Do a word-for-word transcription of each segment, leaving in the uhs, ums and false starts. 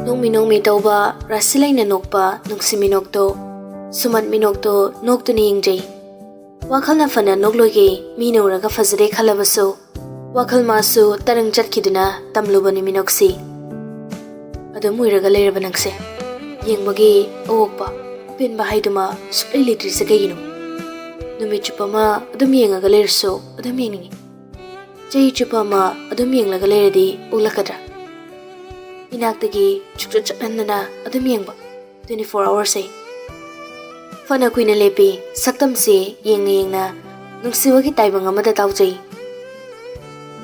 ꯅꯣꯡꯃꯤ ꯅꯣꯡꯃꯤ ꯇꯧꯕ, ꯔꯥꯁꯤ ꯂꯩꯅ ꯅꯣꯛꯄ ꯅꯨꯡꯁꯤ ꯃꯤꯅꯣꯛꯇꯣ, ꯁꯨꯃꯟ ꯃꯤꯅꯣꯛꯇꯣ ꯅꯣꯛꯇꯨꯅ ꯌꯦꯡꯖꯩ꯫ ꯋꯥꯈꯜꯅ ꯐꯅ ꯅꯣꯛꯂꯣꯏꯒꯦ, ꯃꯤꯅ ꯎꯔꯒ ꯐꯖꯗꯦ ꯈꯜꯂꯕꯁꯨ, ꯋꯥꯈꯜ ꯃꯥꯁꯨ ꯇꯔꯪ ꯆꯠꯈꯤꯗꯨꯅ ꯇꯝꯂꯨꯕꯅꯤ ꯃꯤꯅꯣꯛꯁꯤ꯫ ꯑꯗꯨꯝ ꯎꯏꯔꯒ ꯂꯩꯔꯕ ꯅꯪꯁꯦ꯫ ꯌꯦꯡꯕꯒꯤ ꯑꯋꯣꯛꯄ, ꯑꯄꯦꯟꯕ ꯍꯥꯏꯗꯨꯃ ꯁꯨꯛꯂꯩ ꯂꯩꯇ꯭ꯔꯤꯁꯦ ꯀꯩꯒꯤꯅꯣ? ꯅꯨꯃꯤꯠ ꯆꯨꯞꯄ ꯑꯃ ꯑꯗꯨꯝ ꯌꯦꯡꯉꯒ ꯂꯩꯔꯁꯨ ꯑꯗꯨꯝ ꯌꯦꯡꯅꯤꯡꯉꯤ꯫ ꯆꯍꯤ ꯆꯨꯞꯄ ꯑꯃ ꯑꯗꯨꯝ ꯌꯦꯡꯂꯒ ꯂꯩꯔꯗꯤ ꯑꯣꯛꯂꯛꯀꯗ꯭ꯔꯥ? ꯏꯅꯥꯛꯇꯒꯤ ꯁꯨꯛꯆꯠ ꯆꯠꯍꯟꯗꯅ ꯑꯗꯨꯝ ꯌꯦꯡꯕ, twenty four hours ꯁꯦ꯫ ꯐꯅ ꯀꯨꯏꯅ ꯂꯦꯞꯄꯤ, ꯁꯛꯇꯝꯁꯦ ꯌꯦꯡꯅ ꯌꯦꯡꯅ ꯅꯨꯡꯁꯤꯕꯒꯤ ꯇꯥꯏꯕꯪ ꯑꯃꯗ ꯇꯥꯎꯖꯩ꯫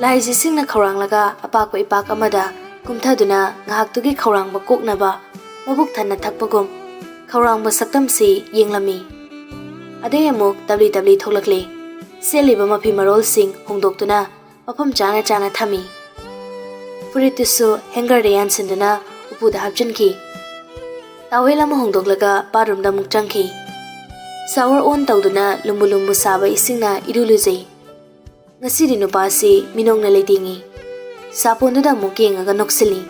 ꯂꯥꯏꯁꯤꯁꯤꯡꯅ ꯈꯧꯔꯥꯡꯂꯒ ꯑꯄꯥꯛꯄ ꯏꯄꯥꯛ ꯑꯃꯗ ꯀꯨꯝꯊꯗꯨꯅ ꯉꯥꯏꯍꯥꯛꯇꯨꯒꯤ ꯈꯧꯔꯥꯡꯕ ꯀꯣꯛꯅꯕ ꯃꯕꯨꯛ ꯊꯟꯅ ꯊꯛꯄꯒꯨꯝ ꯈꯧꯔꯥꯡꯕ ꯁꯛꯇꯝꯁꯤ ꯌꯦꯡꯂꯝꯃꯤ꯫ ꯑꯗꯩ ꯑꯃꯨꯛ ꯇꯞꯂꯤ ꯇꯞꯂꯤ ꯊꯣꯛꯂꯛꯂꯤ꯫ ꯁꯦꯠꯂꯤꯕ ꯃꯐꯤ ꯃꯔꯣꯜꯁꯤꯡ ꯍꯣꯡꯗꯣꯛꯇꯨꯅ ꯃꯐꯝ ꯆꯥꯅ ꯆꯥꯅ ꯊꯝꯃꯤ꯫ ꯐꯨꯔꯤꯠꯇꯨꯁꯨ ꯍꯦꯡꯒꯔꯗ ꯌꯥꯟꯁꯤꯟꯗꯨꯅ ꯎꯄꯨꯗ ꯍꯥꯞꯆꯤꯟꯈꯤ꯫ ꯇꯥꯋꯦꯜ ꯑꯃ ꯍꯣꯡꯗꯣꯛꯂꯒ ꯕꯥꯠꯔꯨꯝꯗ ꯑꯃꯨꯛ ꯆꯪꯈꯤ꯫ ꯁꯥꯋꯔ ꯑꯣꯟ ꯇꯧꯗꯨꯅ ꯂꯨꯝꯕꯨ ꯂꯨꯝꯕꯨ ꯁꯥꯕ ꯏꯁꯤꯡꯅ ꯏꯔꯨ ꯂꯨꯖꯩ꯫ ꯉꯁꯤꯗꯤ ꯅꯨꯄꯥꯁꯤ ꯃꯤꯅꯣꯛꯅ ꯂꯩꯇꯦꯡꯉꯤ꯫ ꯁꯥꯄꯣꯟꯗꯨꯗ ꯑꯃꯨꯛ ꯌꯦꯡꯉꯒ ꯅꯣꯛꯁꯤꯜꯂꯤ꯫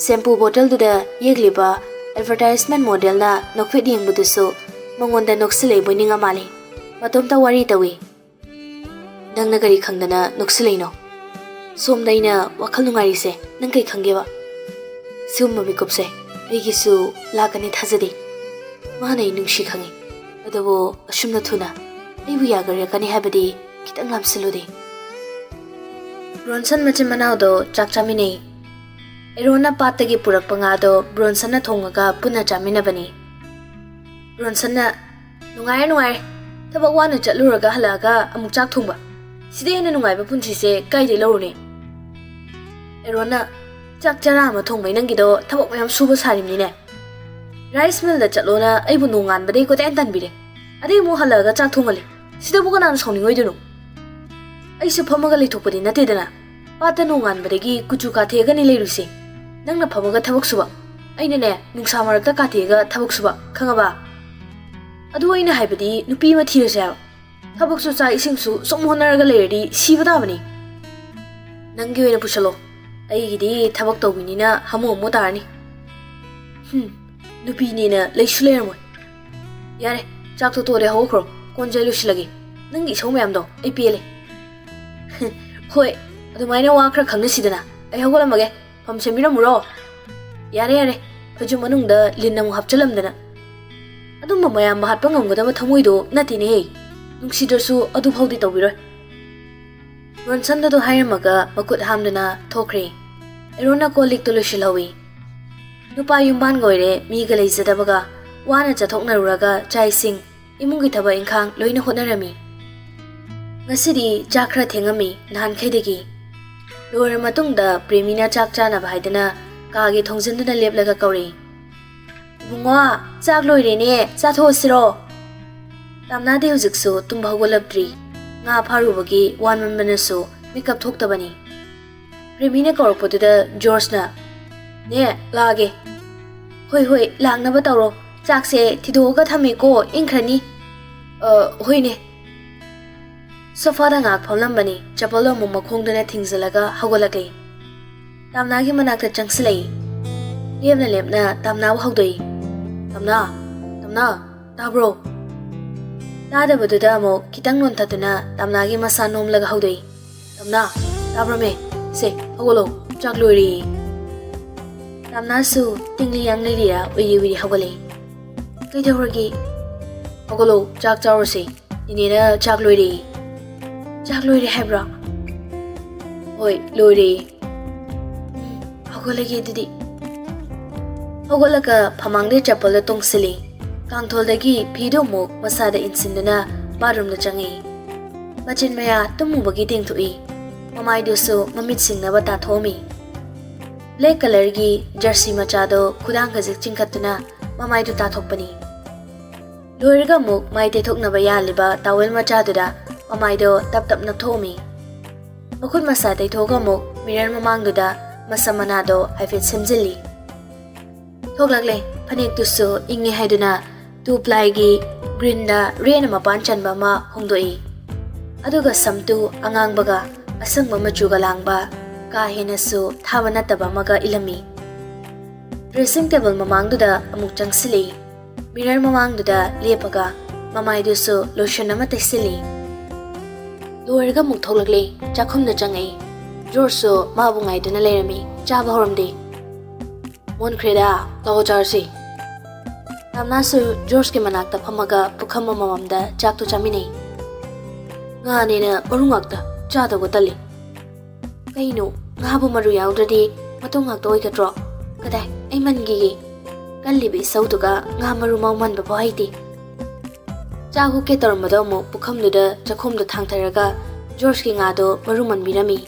ꯁꯦꯝꯄꯨ ꯕꯣꯇꯜꯗꯨꯗ ꯌꯦꯛꯂꯤꯕ ꯑꯦꯗꯚꯔꯇꯥꯏꯖꯃꯦꯟ ꯃꯣꯗꯦꯜꯅ ꯅꯣꯛꯐꯦꯠ ꯌꯦꯡꯕꯗꯨꯁꯨ ꯃꯉꯣꯟꯗ ꯅꯣꯛꯁꯤꯜꯂꯛꯏꯕꯣꯏ ꯅꯤꯡꯉ ꯃꯥꯜꯂꯤ꯫ ꯃꯇꯣꯝꯇ ꯋꯥꯔꯤ ꯇꯧꯏ꯫ "ꯅꯪꯅ ꯀꯔꯤ ꯈꯪꯗꯅ ꯅꯣꯛꯁꯤꯜꯂꯛꯏꯅꯣ? ꯁꯣꯝꯗ ꯑꯩꯅ ꯋꯥꯈꯜ ꯅꯨꯡꯉꯥꯏꯔꯤꯁꯦ ꯅꯪ ꯀꯩ ꯈꯪꯒꯦꯕ? ꯁꯤꯒꯨꯝꯕ ꯃꯤꯀꯨꯞꯁꯦ ꯑꯩꯒꯤꯁꯨ ꯂꯥꯛꯀꯅꯤ ꯊꯥꯖꯗꯦ꯫ ꯃꯥꯅ ꯑꯩ ꯅꯨꯡꯁꯤ ꯈꯪꯉꯤ, ꯑꯗꯨꯕꯨ ꯑꯁꯨꯝꯅ ꯊꯨꯅ ꯑꯩꯕꯨ ꯌꯥꯒꯔꯛꯀꯅꯤ ꯍꯥꯏꯕꯗꯤ ꯈꯤꯇꯪ ꯂꯥꯝꯁꯤꯜꯂꯨꯗꯦ꯫" ꯕ꯭ꯔꯣꯟꯁꯟ ꯃꯆꯤꯟ ꯃꯅꯥꯎꯗꯣ ꯆꯥꯛ ꯆꯥꯃꯤꯟꯅꯩ꯫ ꯑꯦꯔꯣꯟꯅ ꯄꯥꯠꯇꯒꯤ ꯄꯨꯔꯛꯄ ꯉꯥꯗꯣ ꯕ꯭ꯔꯣꯟꯁꯟꯅ ꯊꯣꯡꯉꯒ ꯄꯨꯟꯅ ꯆꯥꯃꯤꯟꯅꯕꯅꯤ꯫ ꯕ꯭ꯔꯣꯟꯁꯟꯅ, "ꯅꯨꯡꯉꯥꯏꯔꯦ, ꯅꯨꯡꯉꯥꯏꯔꯦ꯫ ꯊꯕꯛ ꯋꯥꯅ ꯆꯠꯂꯨꯔꯒ ꯍꯜꯂꯛꯑꯒ ꯑꯃꯨꯛ ꯆꯥꯛ ꯊꯣꯡꯕ꯫ ꯁꯤꯗꯩ ꯍꯦꯟꯅ ꯅꯨꯡꯉꯥꯏꯕ ꯄꯨꯟꯁꯤꯁꯦ ꯀꯥꯏꯗꯩ ꯂꯧꯔꯨꯅꯤ?" ꯑꯦꯔꯣꯟꯅ, "ꯆꯥꯛ ꯆꯔꯥ ꯑꯃ ꯊꯣꯡꯕꯩ ꯅꯪꯒꯤꯗꯣ ꯊꯕꯛ ꯃꯌꯥꯝ ꯁꯨꯕ ꯁꯥꯔꯤꯕꯅꯤꯅꯦ꯫ ꯔꯥꯏꯁ ꯃꯤꯜꯗ ꯆꯠꯂꯣꯅ ꯑꯩꯕꯨ ꯅꯣꯡꯉꯥꯟꯕꯗꯩ ꯀꯣꯏꯇꯥꯟ ꯇꯥꯟꯕꯤꯔꯦ꯫ ꯑꯗꯩ ꯑꯃꯨꯛ ꯍꯜꯂꯛꯑꯒ ꯆꯥꯛ ꯊꯣꯡꯍꯜꯂꯦ꯫ ꯁꯤꯗꯕꯨ ꯀꯅꯥꯅ ꯁꯥꯎꯅꯤꯡꯉꯣꯏꯗꯣꯏꯅꯣ? ꯑꯩꯁꯨ ꯐꯝꯃꯒ ꯂꯩꯊꯣꯛꯄꯗꯤ ꯅꯠꯇꯦꯗꯅ꯫ ꯄꯥꯠꯇ ꯅꯣꯡꯉꯥꯟꯕꯗꯒꯤ ꯀꯨꯆꯨ ꯀꯥꯊꯦꯛꯑꯒꯅꯤ ꯂꯩꯔꯨꯁꯦ꯫ ꯅꯪꯅ ꯐꯝꯃꯒ ꯊꯕꯛ ꯁꯨꯕ, ꯑꯩꯅꯅꯦ ꯅꯨꯡꯁꯥ ꯃꯔꯛꯇ ꯀꯥꯊꯦꯛꯑꯒ ꯊꯕꯛ ꯁꯨꯕ, ꯈꯪꯉꯕ? ꯑꯗꯨ ꯑꯩꯅ ꯍꯥꯏꯕꯗꯤ ꯅꯨꯄꯤ ꯑꯃ ꯊꯤꯔꯁꯦ ꯍꯥꯏꯕ꯫ ꯊꯕꯛꯁꯨ ꯆꯥꯛ ꯏꯁꯤꯡꯁꯨ ꯁꯨꯝ ꯍꯣꯠꯅꯔꯒ ꯂꯩꯔꯗꯤ ꯁꯤꯕ ꯇꯥꯕꯅꯤ꯫ ꯅꯪꯒꯤ ꯑꯣꯏꯅ ꯄꯨꯁꯜꯂꯣ꯫ ꯑꯩꯒꯤꯗꯤ ꯊꯕꯛ ꯇꯧꯕꯤꯅꯤꯅ ꯍꯥꯃꯨ ꯍꯥꯃꯨ ꯇꯥꯔꯅꯤ꯫ ꯍꯨꯝ, ꯅꯨꯄꯤꯅꯦꯅ ꯂꯩꯁꯨ ꯂꯩꯔꯝꯃꯣꯏ꯫ ꯌꯥꯔꯦ, ꯆꯥꯛꯇꯣ ꯇꯣꯛꯂꯦ, ꯍꯧꯈ꯭ꯔꯣ꯫ ꯀꯣꯟꯁꯦ ꯑꯩ ꯂꯣꯏꯁꯤꯜꯂꯒꯦ꯫ ꯅꯪꯒꯤ ꯏꯁꯧ ꯃꯌꯥꯝꯗꯣ ꯑꯩ ꯄꯦꯜꯂꯦ꯫ ꯍꯣꯏ, ꯑꯗꯨꯃꯥꯏꯅ ꯋꯥ ꯈꯔ ꯈꯪꯅꯁꯤꯗꯅ꯫ ꯑꯩ ꯍꯧꯒꯠꯂꯝꯃꯒꯦ꯫ ꯐꯝ ꯁꯦꯝꯕꯤꯔꯝꯃꯨꯔꯣ? ꯌꯥꯔꯦ, ꯌꯥꯔꯦ꯫ ꯐꯩꯖꯨꯞ ꯃꯅꯨꯡꯗ ꯂꯤꯟ ꯑꯃꯨꯛ ꯍꯥꯞꯆꯜꯂꯝꯗꯅ꯫ ꯑꯗꯨꯝꯕ ꯃꯌꯥꯝ ꯍꯥꯠꯄ ꯉꯝꯒꯗꯕ ꯊꯃꯣꯏꯗꯣ ꯅꯠꯇꯦꯅꯦꯍꯦ꯫ ꯅꯨꯡꯁꯤꯗ꯭ꯔꯁꯨ ꯑꯗꯨ ꯐꯥꯎꯗꯤ ꯇꯧꯕꯤꯔꯣꯏ꯫ ꯔꯣꯟꯁꯟꯗꯨ ꯑꯗꯨ ꯍꯥꯏꯔꯝꯃꯒ ꯃꯈꯨꯠ ꯍꯥꯝꯗꯨꯅ ꯊꯣꯛꯈ꯭ꯔꯦ꯫ ꯑꯦꯔꯣꯟꯅ ꯀꯣꯜ ꯂꯤꯛꯇꯨ ꯂꯣꯏꯁꯤꯜꯍꯧꯏ꯫ ꯅꯨꯄꯥ ꯌꯨꯝꯕꯥꯟꯒ ꯑꯣꯏꯔꯦ, ꯃꯤꯒ ꯂꯩꯖꯗꯕꯒ, ꯋꯥꯅ ꯆꯠꯊꯣꯛꯅꯔꯨꯔꯒ ꯆꯥꯛ ꯏꯁꯤꯡ, ꯏꯃꯨꯡꯒꯤ ꯊꯕꯛ ꯏꯪꯈꯥꯡ ꯂꯣꯏꯅ ꯍꯣꯠꯅꯔꯝꯃꯤ꯫ ꯉꯁꯤꯗꯤ ꯆꯥꯛ ꯈꯔ ꯊꯦꯡꯉꯝꯃꯤ ꯅꯍꯥꯟꯈꯩꯗꯒꯤ꯫ ꯂꯣꯏꯔ ꯃꯇꯨꯡꯗ ꯄ꯭ꯔꯦꯃꯤꯅ ꯆꯥꯛ ꯆꯥꯅꯕ ꯍꯥꯏꯗꯅ ꯀꯥꯒꯤ ꯊꯣꯡꯖꯤꯟꯗꯨꯅ ꯂꯦꯞꯂꯒ ꯀꯧꯔꯛꯏ꯫ "ꯏꯕꯨꯡꯉꯣ, ꯆꯥꯛ ꯂꯣꯏꯔꯦꯅꯦ, ꯆꯥꯊꯣꯛꯑꯁꯤꯔꯣ?" ꯇꯥꯝꯅꯥꯗꯤ ꯍꯧꯖꯤꯛꯁꯨ ꯇꯨꯝꯕ ꯍꯧꯒꯠꯂꯛꯇ꯭ꯔꯤ꯫ ꯉꯥ ꯐꯥꯔꯨꯕꯒꯤ ꯋꯥꯟꯃꯟꯕꯅꯁꯨ ꯃꯤꯀꯞ ꯊꯣꯛꯇꯕꯅꯤ꯫ ꯄ꯭ꯔꯦꯃꯤꯅ ꯀꯧꯔꯛꯄꯗꯨꯗ ꯖꯣꯔꯖꯅ, "ꯅꯦ, ꯂꯥꯛꯑꯒꯦ꯫" "ꯍꯣꯏ, ꯍꯣꯏ, ꯂꯥꯛꯅꯕ ꯇꯧꯔꯣ꯫ ꯆꯥꯛꯁꯦ ꯊꯤꯗꯣꯛꯑꯒ ꯊꯝꯃꯦꯀꯣ, ꯏꯪꯈ꯭ꯔꯅꯤ꯫" "ꯑ, ꯍꯣꯏꯅꯦ꯫" ꯁꯣꯐꯥꯗ ꯉꯥꯏꯍꯥꯛ ꯐꯝꯂꯝꯕꯅꯤ, ꯆꯄꯜꯗꯣ ꯑꯃꯨꯛ ꯃꯈꯣꯡꯗꯨꯅ ꯊꯤꯡꯖꯤꯜꯂꯒ ꯍꯧꯒꯠꯂꯛꯂꯦ꯫ ꯇꯥꯝꯅꯥꯒꯤ ꯃꯅꯥꯛꯇ ꯆꯪꯁꯤꯜꯂꯛꯏ꯫ ꯂꯦꯞꯅ ꯂꯦꯞꯅ ꯇꯥꯝꯅꯥꯕꯨ ꯍꯧꯗꯣꯛꯏ꯫ "ꯇꯥꯝꯅꯥ, ꯇꯥꯝꯅꯥ, ꯇꯥꯕ꯭ꯔꯣ?" ꯇꯥꯗꯕꯗꯨꯗ ꯑꯃꯨꯛ ꯈꯤꯇꯪ ꯅꯣꯟꯊꯗꯨꯅ ꯇꯥꯝꯅꯥꯒꯤ ꯃꯁꯥ ꯅꯣꯝꯂꯒ ꯍꯧꯗꯣꯛꯏ꯫ "ꯇꯥꯝꯅꯥ, ꯇꯥꯕ꯭ꯔꯃꯦ? ꯁꯦ, ꯍꯧꯒꯠꯂꯣ, ꯆꯥꯛ ꯂꯣꯏꯔꯦ꯫" ꯇꯥꯝꯅꯥꯁꯨ ꯇꯤꯡꯂꯤ ꯌꯥꯡꯂꯤꯔꯤꯔ ꯎꯏꯔꯤ ꯎꯏꯔꯤ ꯍꯧꯒꯠꯂꯛꯏ꯫ "ꯀꯩꯗꯧꯔꯒꯦ?" "ꯍꯧꯒꯠꯂꯣ, ꯆꯥꯛ ꯆꯥꯔꯨꯁꯦ꯫ ꯏꯅꯦꯅ ꯆꯥꯛ ꯂꯣꯏꯔꯦ꯫" "ꯆꯥꯛ ꯂꯣꯏꯔꯦ ꯍꯥꯏꯕ꯭ꯔꯣ?" "ꯍꯣꯏ, ꯂꯣꯏꯔꯦ꯫" "ꯎꯝ, ꯍꯧꯒꯠꯂꯒꯦ ꯑꯗꯨꯗꯤ꯫" ꯍꯧꯒꯠꯂꯒ ꯐꯃꯥꯡꯗꯩ ꯆꯄꯜꯗ ꯇꯣꯡꯁꯤꯜꯂꯤ꯫ ꯀꯥꯡꯊꯣꯜꯗꯒꯤ ꯐꯤꯗꯨ ꯑꯃꯨꯛ ꯃꯁꯥꯗ ꯏꯟꯁꯤꯟꯗꯨꯅ ꯕꯥꯠꯔꯨꯝꯗ ꯆꯪꯉꯤ꯫ ꯃꯆꯤꯟ ꯃꯌꯥ ꯇꯨꯝꯃꯨꯕꯒꯤ ꯇꯦꯡꯊꯣꯛꯏ꯫ ꯃꯃꯥꯏꯗꯨꯁꯨ ꯃꯃꯤꯠ ꯁꯤꯡꯅꯕ ꯇꯥꯊꯣꯛꯑꯝꯃꯤ꯫ ꯕ꯭ꯂꯦꯛ ꯀꯂꯔꯒꯤ ꯖꯔꯁꯤ ꯃꯆꯥꯗꯣ ꯈꯨꯗꯥꯡ ꯈꯖꯤꯛ ꯆꯤꯡꯈꯠꯇꯨꯅ ꯃꯃꯥꯏꯗꯨ ꯇꯥꯊꯣꯛꯄꯅꯤ꯫ ꯂꯣꯏꯔꯒ ꯑꯃꯨꯛ ꯃꯥꯏ ꯇꯩꯊꯣꯛꯅꯕ ꯌꯥꯜꯂꯤꯕ ꯇꯥꯋꯦꯜ ꯃꯆꯥꯗꯨꯗ ꯃꯃꯥꯏꯗꯣ ꯇꯞ ꯇꯞ ꯅꯞꯊꯣꯛꯑꯝꯃꯤ꯫ ꯃꯈꯨꯠ ꯃꯁꯥ ꯇꯩꯊꯣꯛꯑꯒ ꯑꯃꯨꯛ ꯃꯤꯔꯔ ꯃꯃꯥꯡꯗꯨꯗ ꯃꯁꯝ ꯃꯅꯥꯗꯣ ꯍꯥꯏꯐꯦꯠ ꯁꯦꯝꯖꯤꯜꯂꯤ꯫ ꯊꯣꯛꯂꯛꯂꯦ꯫ ꯐꯅꯦꯛꯇꯨꯁꯨ ꯏꯪꯉꯦ ꯍꯥꯏꯗꯨꯅ ꯇꯨ ꯄ꯭ꯂꯥꯏꯒꯤ ꯒ꯭ꯔꯤꯟꯗ ꯔꯦꯗꯅ ꯃꯄꯥꯟ ꯆꯟꯕ ꯑꯃ ꯍꯣꯡꯗꯣꯛꯏ꯫ ꯑꯗꯨꯒ ꯁꯝꯇꯨ ꯑꯉꯥꯡꯕꯒ ꯑꯁꯪꯕ ꯃꯆꯨꯒ ꯂꯥꯡꯕ ꯀꯥ ꯍꯦꯟꯅꯁꯨ ꯊꯥꯕ ꯅꯠꯇꯕ ꯑꯃꯒ ꯏꯜꯂꯝꯃꯤ꯫ ꯗ꯭ꯔꯦꯁꯤꯡ ꯇꯦꯕꯜ ꯃꯃꯥꯡꯗꯨꯗ ꯑꯃꯨꯛ ꯆꯪꯁꯤꯜꯂꯤ꯫ ꯃꯤꯔꯔ ꯃꯃꯥꯡꯗꯨꯗ ꯂꯦꯞꯄꯒ ꯃꯃꯥꯏꯗꯨꯁꯨ ꯂꯣꯁꯟ ꯑꯃ ꯇꯩꯁꯤꯜꯂꯤ꯫ ꯂꯣꯏꯔꯒ ꯑꯃꯨꯛ ꯊꯣꯛꯂꯛꯂꯤ꯫ ꯆꯥꯛꯈꯨꯝꯗ ꯆꯪꯉꯛꯏ꯫ ꯖꯣꯔꯖꯁꯨ ꯃꯥꯕꯨ ꯉꯥꯏꯗꯨꯅ ꯂꯩꯔꯝꯃꯤ꯫ ꯆꯥꯕ ꯍꯧꯔꯝꯗꯦ꯫ "ꯃꯨꯟꯈ꯭ꯔꯦꯗ, ꯂꯥꯛꯑꯣ ꯆꯥꯔꯁꯤ꯫" ꯇꯥꯝꯅꯥꯁꯨ ꯖꯣꯔꯖꯀꯤ ꯃꯅꯥꯛꯇ ꯐꯝꯃꯒ ꯄꯨꯈꯝ ꯑꯃꯃꯝꯗ ꯆꯥꯛꯇꯨ ꯆꯥꯃꯤꯟꯅꯩ꯫ "ꯉꯥꯅꯦꯅ ꯃꯔꯨ ꯉꯥꯛꯇ, ꯆꯥꯗꯧꯒ ꯇꯜꯂꯤ꯫" "ꯀꯩꯅꯣ, ꯉꯥꯕꯨ ꯃꯔꯨ ꯌꯥꯎꯗ꯭ꯔꯗꯤ ꯃꯇꯣꯡ ꯉꯥꯛꯇ ꯑꯣꯏꯒꯗ꯭ꯔꯣ? ꯀꯗꯥꯏ, ꯑꯩ ꯃꯟꯈꯤꯒꯦ꯫ ꯀꯜꯂꯤꯕ ꯏꯁꯧꯗꯨꯒ ꯉꯥ ꯃꯔꯨ ꯃꯥꯎ ꯃꯟꯕ ꯐꯥꯎ ꯍꯩꯇꯦ꯫" ꯆꯥꯛ ꯍꯨꯛꯀꯦ ꯇꯧꯔꯝꯕꯗꯣ ꯑꯃꯨꯛ ꯄꯨꯈꯝꯗꯨꯗ ꯆꯥꯛꯈꯣꯝꯗꯣ ꯊꯥꯡꯊꯔꯒ ꯖꯣꯔꯖꯀꯤ ꯉꯥꯗꯣ ꯃꯔꯨ ꯃꯟꯕꯤꯔꯝꯃꯤ꯫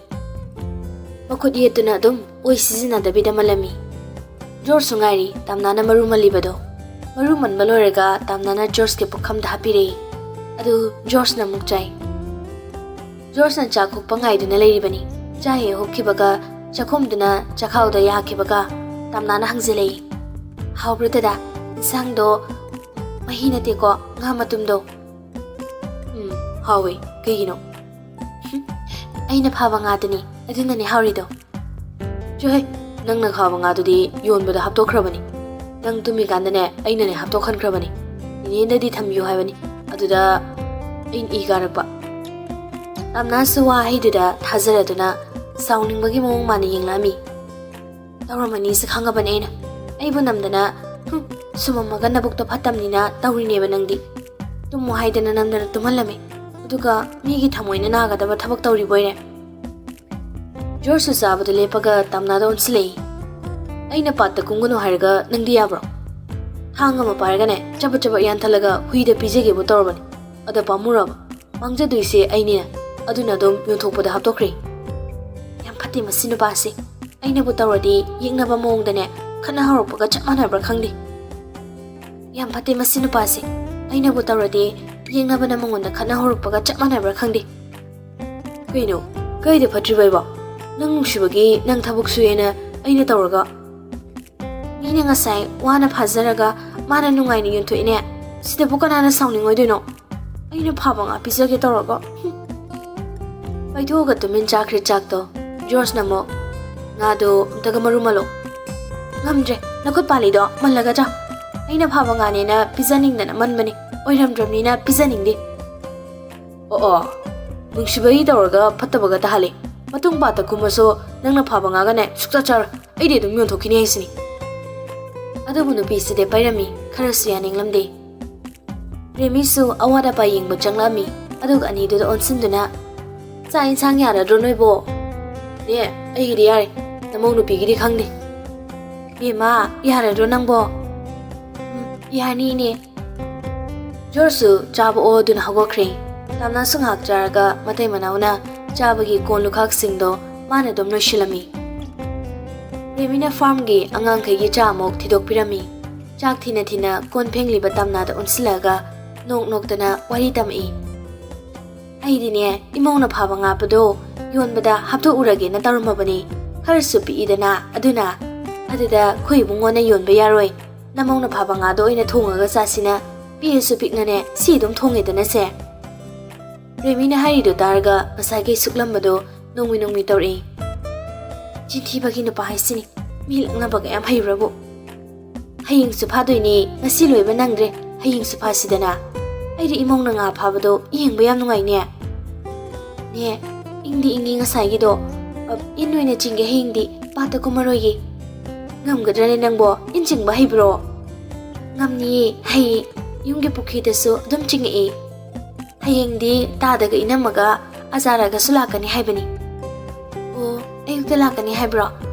ꯃꯈꯨꯠ ꯌꯦꯠꯇꯨꯅ ꯑꯗꯨꯝ ꯑꯣꯏ ꯁꯤꯖꯤꯟꯅꯗꯕꯤꯗ ꯃꯜꯂꯝꯃꯤ꯫ ꯖꯣꯔꯖꯁꯨ ꯉꯥꯏꯔꯤ, ꯇꯥꯝꯅꯥꯅ ꯃꯔꯨ ꯃꯜꯂꯤꯕꯗꯣ꯫ ꯃꯔꯨ ꯃꯟꯕ ꯂꯣꯏꯔꯒ ꯇꯥꯝꯅꯥꯅ ꯖꯣꯔꯖꯀꯤ ꯄꯨꯈꯝꯗ ꯍꯥꯞꯄꯤꯔꯛꯏ꯫ ꯑꯗꯨ ꯖꯣꯔꯖꯅ ꯑꯃꯨꯛ ꯆꯥꯏ꯫ ꯖꯣꯔꯖꯅ ꯆꯥꯛ ꯍꯨꯛꯄ ꯉꯥꯏꯗꯨꯅ ꯂꯩꯔꯤꯕꯅꯤ꯫ ꯆꯥ ꯍꯦꯛ ꯍꯨꯛꯈꯤꯕꯒ ꯆꯥꯛꯈꯨꯝꯗꯨꯅ ꯆꯥꯛꯈꯥꯎꯗ ꯌꯥꯈꯤꯕꯒ ꯇꯥꯝꯅꯥꯅ ꯍꯪꯖꯤꯜꯂꯛꯏ, "ꯍꯥꯎꯕ꯭ꯔꯣ ꯗꯗꯥ? ꯏꯟꯁꯥꯡꯗꯣ ꯃꯍꯤ ꯅꯠꯇꯦꯀꯣ, ꯉꯥ ꯃꯇꯨꯝꯗꯣ?" "ꯎꯝ, ꯍꯥꯎꯋꯦ꯫ ꯀꯩꯒꯤꯅꯣ?" "ꯑꯩꯅ ꯐꯥꯕ ꯉꯥꯗꯨꯅꯤ, ꯑꯗꯨꯅꯅꯦ ꯍꯥꯎꯔꯤꯗꯣ꯫" "ꯆꯣꯍꯦ, ꯅꯪꯅ ꯐꯥꯕ ꯉꯥꯗꯨꯗꯤ ꯌꯣꯟꯕꯗ ꯍꯥꯞꯇꯣꯛꯈ꯭ꯔꯕꯅꯤ꯫ ꯅꯪ ꯇꯨꯝꯃꯤꯀꯥꯟꯗꯅꯦ, ꯑꯩꯅꯅꯦ ꯍꯥꯞꯇꯣꯛꯍꯟꯈ꯭ꯔꯕꯅꯤ꯫ ꯅꯦꯅꯦꯗꯗꯤ ꯊꯝꯕꯤꯌꯨ ꯍꯥꯏꯕꯅꯤ, ꯑꯗꯨꯗ ꯑꯩꯅ ꯏ ꯀꯥꯔꯛꯄ꯫" ꯇꯥꯝꯅꯥꯁꯨ ꯋꯥꯍꯩꯗꯨꯗ ꯊꯥꯖꯔꯗꯨꯅ ꯁꯥꯎꯅꯤꯡꯕꯒꯤ ꯃꯑꯣꯡ ꯃꯥꯅ ꯌꯦꯡꯂꯛꯑꯝꯃꯤ꯫ "ꯇꯧꯔꯝꯃꯅꯤꯁꯦ ꯈꯪꯉꯕꯅꯦ ꯑꯩꯅ꯫ ꯑꯩꯕꯨ ꯅꯝꯗꯅ, ꯍꯨꯝ, ꯁꯨꯃꯝꯃꯒ ꯅꯕꯨꯛꯇꯣ ꯐꯠꯇꯝꯅꯤꯅ ꯇꯧꯔꯤꯅꯦꯕ ꯅꯪꯗꯤ꯫ ꯇꯨꯝꯃꯣ ꯍꯥꯏꯗꯅ ꯅꯝꯗꯅ ꯇꯨꯝꯍꯜꯂꯝꯃꯤ꯫ ꯑꯗꯨꯒ ꯃꯤꯒꯤ ꯊꯃꯣꯏꯅ ꯅꯥꯒꯗꯕ ꯊꯕꯛ ꯇꯧꯔꯤꯕꯣꯏꯔꯦ꯫" ꯖꯣꯔꯖꯁꯨ ꯆꯥꯕꯗ ꯂꯦꯞꯄꯒ ꯇꯥꯝꯅꯥꯗ ꯑꯣꯟꯁꯤꯜꯂꯛꯏ꯫ "ꯑꯩꯅ ꯄꯥꯠꯇ ꯀꯨꯝꯒꯅꯨ ꯍꯥꯏꯔꯒ ꯅꯪꯗꯤ ꯌꯥꯕ꯭ꯔꯣ? ꯊꯥꯡ ꯑꯃ ꯄꯥꯏꯔꯒꯅꯦ, ꯆꯕꯠ ꯆꯕꯠ ꯌꯥꯟꯊꯠꯂꯒ ꯍꯨꯏꯗ ꯄꯤꯖꯒꯦꯕꯨ ꯇꯧꯔꯕꯅꯤ꯫ ꯑꯗ ꯄꯥꯝꯃꯨꯔꯕ? ꯃꯥꯡꯖꯗꯣꯏꯁꯦ ꯑꯩꯅꯤꯅ꯫ ꯑꯗꯨꯅ ꯑꯗꯨꯝ ꯌꯣꯟꯊꯣꯛꯄꯗ ꯍꯥꯞꯇꯣꯛꯈ꯭ꯔꯦ꯫" "ꯌꯥꯝ ꯐꯠꯇꯦ ꯃꯁꯤ ꯅꯨꯄꯥꯁꯦ꯫ ꯑꯩꯅꯕꯨ ꯇꯧꯔꯗꯤ ꯌꯦꯛꯅꯕ ꯃꯑꯣꯡꯗꯅꯦ ꯈꯠꯅ ꯍꯧꯔꯛꯄꯒ ꯆꯞ ꯃꯥꯟꯅꯕ꯭ꯔꯥ ꯈꯪꯗꯦ꯫ ꯌꯥꯝ ꯐꯠꯇꯦ ꯃꯁꯤ ꯅꯨꯄꯥꯁꯦ꯫ ꯑꯩꯅꯕꯨ ꯇꯧꯔꯗꯤ ꯌꯦꯛꯅꯕꯅ ꯃꯉꯣꯟꯗ ꯈꯠꯅ ꯍꯧꯔꯛꯄꯒ ꯆꯞ ꯃꯥꯟꯅꯕ꯭ꯔꯥ ꯈꯪꯗꯦ꯫" "ꯀꯩꯅꯣ? ꯀꯩꯗ ꯐꯠꯇ꯭ꯔꯤꯕ ꯑꯩꯕꯣ? ꯅꯪ ꯅꯨꯡꯁꯤꯕꯒꯤ ꯅꯪ ꯊꯕꯛ ꯁꯨꯏꯌꯦꯅ ꯑꯩꯅ ꯇꯧꯔꯒ?" "ꯃꯤꯅ ꯉꯁꯥꯏ ꯋꯥꯅ ꯐꯥꯖꯔꯒ ꯃꯥꯅ ꯅꯨꯡꯉꯥꯏꯅ ꯌꯣꯟꯊꯣꯛꯏꯅꯦ꯫ ꯁꯤꯗꯕꯨ ꯀꯅꯥꯅ ꯁꯥꯎꯅꯤꯡꯉꯣꯏꯗꯣꯏꯅꯣ? ꯑꯩꯅ ꯐꯥꯕ ꯉꯥ ꯄꯤꯖꯒꯦ ꯇꯧꯔꯒ꯫" ꯍꯨꯝ꯫ ꯄꯩꯊꯣꯛꯑꯒ ꯇꯨꯃꯤꯟ ꯆꯥꯈ꯭ꯔꯦ ꯆꯥꯛꯇꯣ꯫ ꯖꯣꯔꯖꯅ ꯑꯃꯨꯛ, "ꯉꯥꯗꯣ ꯑꯝꯇꯒ ꯃꯔꯨ ꯃꯜꯂꯣ꯫" "ꯉꯝꯗ꯭ꯔꯦ, ꯅꯈꯨꯠ ꯄꯥꯜꯂꯤꯗꯣ ꯃꯜꯂꯒ ꯆꯥꯎ꯫ ꯑꯩꯅ ꯐꯥꯕ ꯉꯥꯅꯦꯅ ꯄꯤꯖꯅꯤꯡꯗꯅ ꯃꯟꯕꯅꯤ, ꯑꯣꯏꯔꯝꯗ꯭ꯔꯕꯅꯤꯅ ꯄꯤꯖꯅꯤꯡꯗꯦ꯫" "ꯑꯣ ꯑꯣ, ꯅꯨꯡꯁꯤꯕꯒꯤ ꯇꯧꯔꯒ ꯐꯠꯇꯕꯒ ꯇꯥꯍꯜꯂꯤ꯫ ꯃꯇꯨꯡ ꯄꯥꯠꯇ ꯀꯨꯝꯃꯁꯨ ꯅꯪꯅ ꯐꯥꯕ ꯉꯥꯒꯅꯦ ꯁꯨꯛꯆꯥ ꯆꯥꯔꯣꯏ꯫ ꯑꯩꯗꯤ ꯑꯗꯨꯝ ꯌꯣꯟꯊꯣꯛꯈꯤꯅꯤ ꯍꯥꯏꯁꯤꯅꯤ꯫" ꯑꯗꯨꯕꯨ ꯅꯨꯄꯤꯁꯤꯗꯤ ꯄꯥꯏꯔꯝꯃꯤ, ꯈꯔꯁꯨ ꯌꯥꯅꯤꯡꯂꯝꯗꯦ꯫ ꯔꯦꯃꯤꯁꯨ ꯑꯋꯥꯠ ꯑꯄꯥ ꯌꯦꯡꯕ ꯆꯪꯂꯛꯑꯝꯃꯤ꯫ ꯑꯗꯨꯒ ꯑꯅꯤꯗꯨꯗ ꯑꯣꯟꯁꯤꯟꯗꯨꯅ, "ꯆꯥꯛ ꯏꯟꯁꯥꯡ ꯌꯥꯔꯗ꯭ꯔꯣ ꯅꯣꯏꯕꯣ?" "ꯅꯦ, ꯑꯩꯒꯤꯗꯤ ꯌꯥꯔꯦ, ꯅꯃꯧ ꯅꯨꯄꯤꯒꯤꯗꯤ ꯈꯪꯗꯦ꯫" "ꯕꯦꯝꯃ, ꯌꯥꯔꯗ꯭ꯔꯣ ꯅꯪꯕꯣ?" "ꯎꯝ, ꯌꯥꯅꯤ ꯏꯅꯦ꯫" ꯖꯣꯔꯖꯁꯨ ꯆꯥꯕ ꯑꯣꯗꯨꯅ ꯍꯧꯒꯠꯈ꯭ꯔꯦ꯫ ꯇꯥꯝꯅꯥꯁꯨ ꯉꯥꯏꯍꯥꯛ ꯆꯥꯔꯒ ꯃꯇꯩ ꯃꯅꯥꯎꯅ ꯆꯥꯕꯒꯤ ꯀꯣꯟ ꯂꯨꯈꯥꯛꯁꯤꯡꯗꯣ ꯃꯥꯅ ꯑꯗꯨꯝ ꯂꯣꯏꯁꯤꯜꯂꯝꯃꯤ꯫ ꯔꯦꯃꯤꯅ ꯐꯥꯔꯝꯒꯤ ꯑꯉꯥꯡꯈꯩꯒꯤ ꯆꯥ ꯑꯃꯨꯛ ꯊꯤꯗꯣꯛꯄꯤꯔꯝꯃꯤ꯫ ꯆꯥꯛ ꯊꯤꯅ ꯊꯤꯅ ꯀꯣꯟ ꯐꯦꯡꯂꯤꯕ ꯇꯥꯝꯅꯥꯗ ꯑꯣꯟꯁꯤꯜꯂꯛꯑꯒ ꯅꯣꯛ ꯅꯣꯛꯇꯅ ꯋꯥꯔꯤ ꯇꯝꯃꯛꯏ꯫ "ꯑꯩꯗꯤꯅꯦ, ꯏꯃꯧꯅ ꯐꯥꯕ ꯉꯥ ꯄꯗꯣ ꯌꯣꯟꯕꯗ ꯍꯥꯞꯇꯣꯛꯎꯔꯒꯦꯅ ꯇꯧꯔꯝꯃꯕꯅꯤ꯫ ꯈꯔꯁꯨ ꯄꯤꯛꯏꯗꯅ, ꯑꯗꯨꯅ꯫ ꯑꯗꯨꯗ ꯑꯩꯈꯣꯏ ꯏꯕꯨꯡꯉꯣꯅ ꯌꯣꯟꯕ ꯌꯥꯔꯣꯏ꯫ ꯅꯃꯧꯅ ꯐꯥꯕ ꯉꯥꯗꯣ ꯑꯣꯏꯅ ꯊꯣꯡꯉꯒ ꯆꯥꯁꯤꯅ, ꯄꯤꯛꯑꯁꯨ ꯄꯤꯛꯅꯅꯦ, ꯁꯤ ꯑꯗꯨꯝ ꯊꯣꯡꯉꯦꯗꯅꯁꯦ꯫" ꯔꯦꯃꯤꯅ ꯍꯥꯏꯔꯤꯗꯣ ꯇꯥꯔꯒ ꯉꯁꯥꯏꯒꯤ ꯁꯨꯛꯂꯝꯕꯗꯣ ꯅꯣꯡꯃꯤ ꯅꯣꯡꯃꯤ ꯇꯧꯔꯛꯏ꯫ "ꯆꯤꯟꯊꯤꯕꯒꯤ ꯅꯨꯄꯥ ꯍꯥꯏꯁꯤꯅꯤ, ꯃꯤ ꯂꯛꯅꯕꯒ ꯌꯥꯝ ꯍꯩꯕ꯭ꯔꯕꯨ꯫ ꯍꯌꯦꯡꯁꯨ ꯐꯥꯗꯣꯏꯅꯦ, ꯉꯁꯤ ꯂꯣꯏꯕ ꯅꯪꯗ꯭ꯔꯦ, ꯍꯌꯦꯡꯁꯨ ꯐꯥꯁꯤꯗꯅ꯫ ꯑꯩꯗꯤ ꯏꯃꯧꯅ ꯉꯥ ꯐꯥꯕꯗꯣ ꯌꯦꯡꯕ ꯌꯥꯝ ꯅꯨꯡꯉꯥꯏꯅꯦ꯫" "ꯅꯦ, ꯏꯪꯗꯤ ꯏꯪꯉꯤ ꯉꯁꯥꯏꯒꯤꯗꯣ꯫ ꯑ, ꯏꯟ ꯑꯣꯏꯅ ꯆꯤꯡꯒꯦ ꯍꯌꯦꯡꯗꯤ, ꯄꯥꯠꯇ ꯀꯨꯝꯃꯔꯣꯏꯒꯦ꯫" "ꯉꯝꯒꯗ꯭ꯔꯅꯦ ꯅꯪꯕꯣ? ꯏꯟ ꯆꯤꯡꯕ ꯍꯩꯕ꯭ꯔꯣ?" "ꯉꯝꯅꯤꯌꯦ, ꯍꯩꯌꯦ꯫ ꯌꯨꯝꯒꯤ ꯄꯨꯈ꯭ꯔꯤꯗꯁꯨ ꯑꯗꯨꯝ ꯆꯤꯡꯉꯛꯑꯦ꯫ ꯍꯌꯦꯡꯗꯤ ꯇꯥꯗꯒ ꯏꯅꯝꯃꯒ ꯑꯖꯥꯔꯒꯁꯨ ꯂꯥꯛꯀꯅꯤ ꯍꯥꯏꯕꯅꯤ꯫" "ꯑꯣ, ꯑꯌꯨꯛꯇ ꯂꯥꯛꯀꯅꯤ ꯍꯥꯏꯕ꯭ꯔꯣ?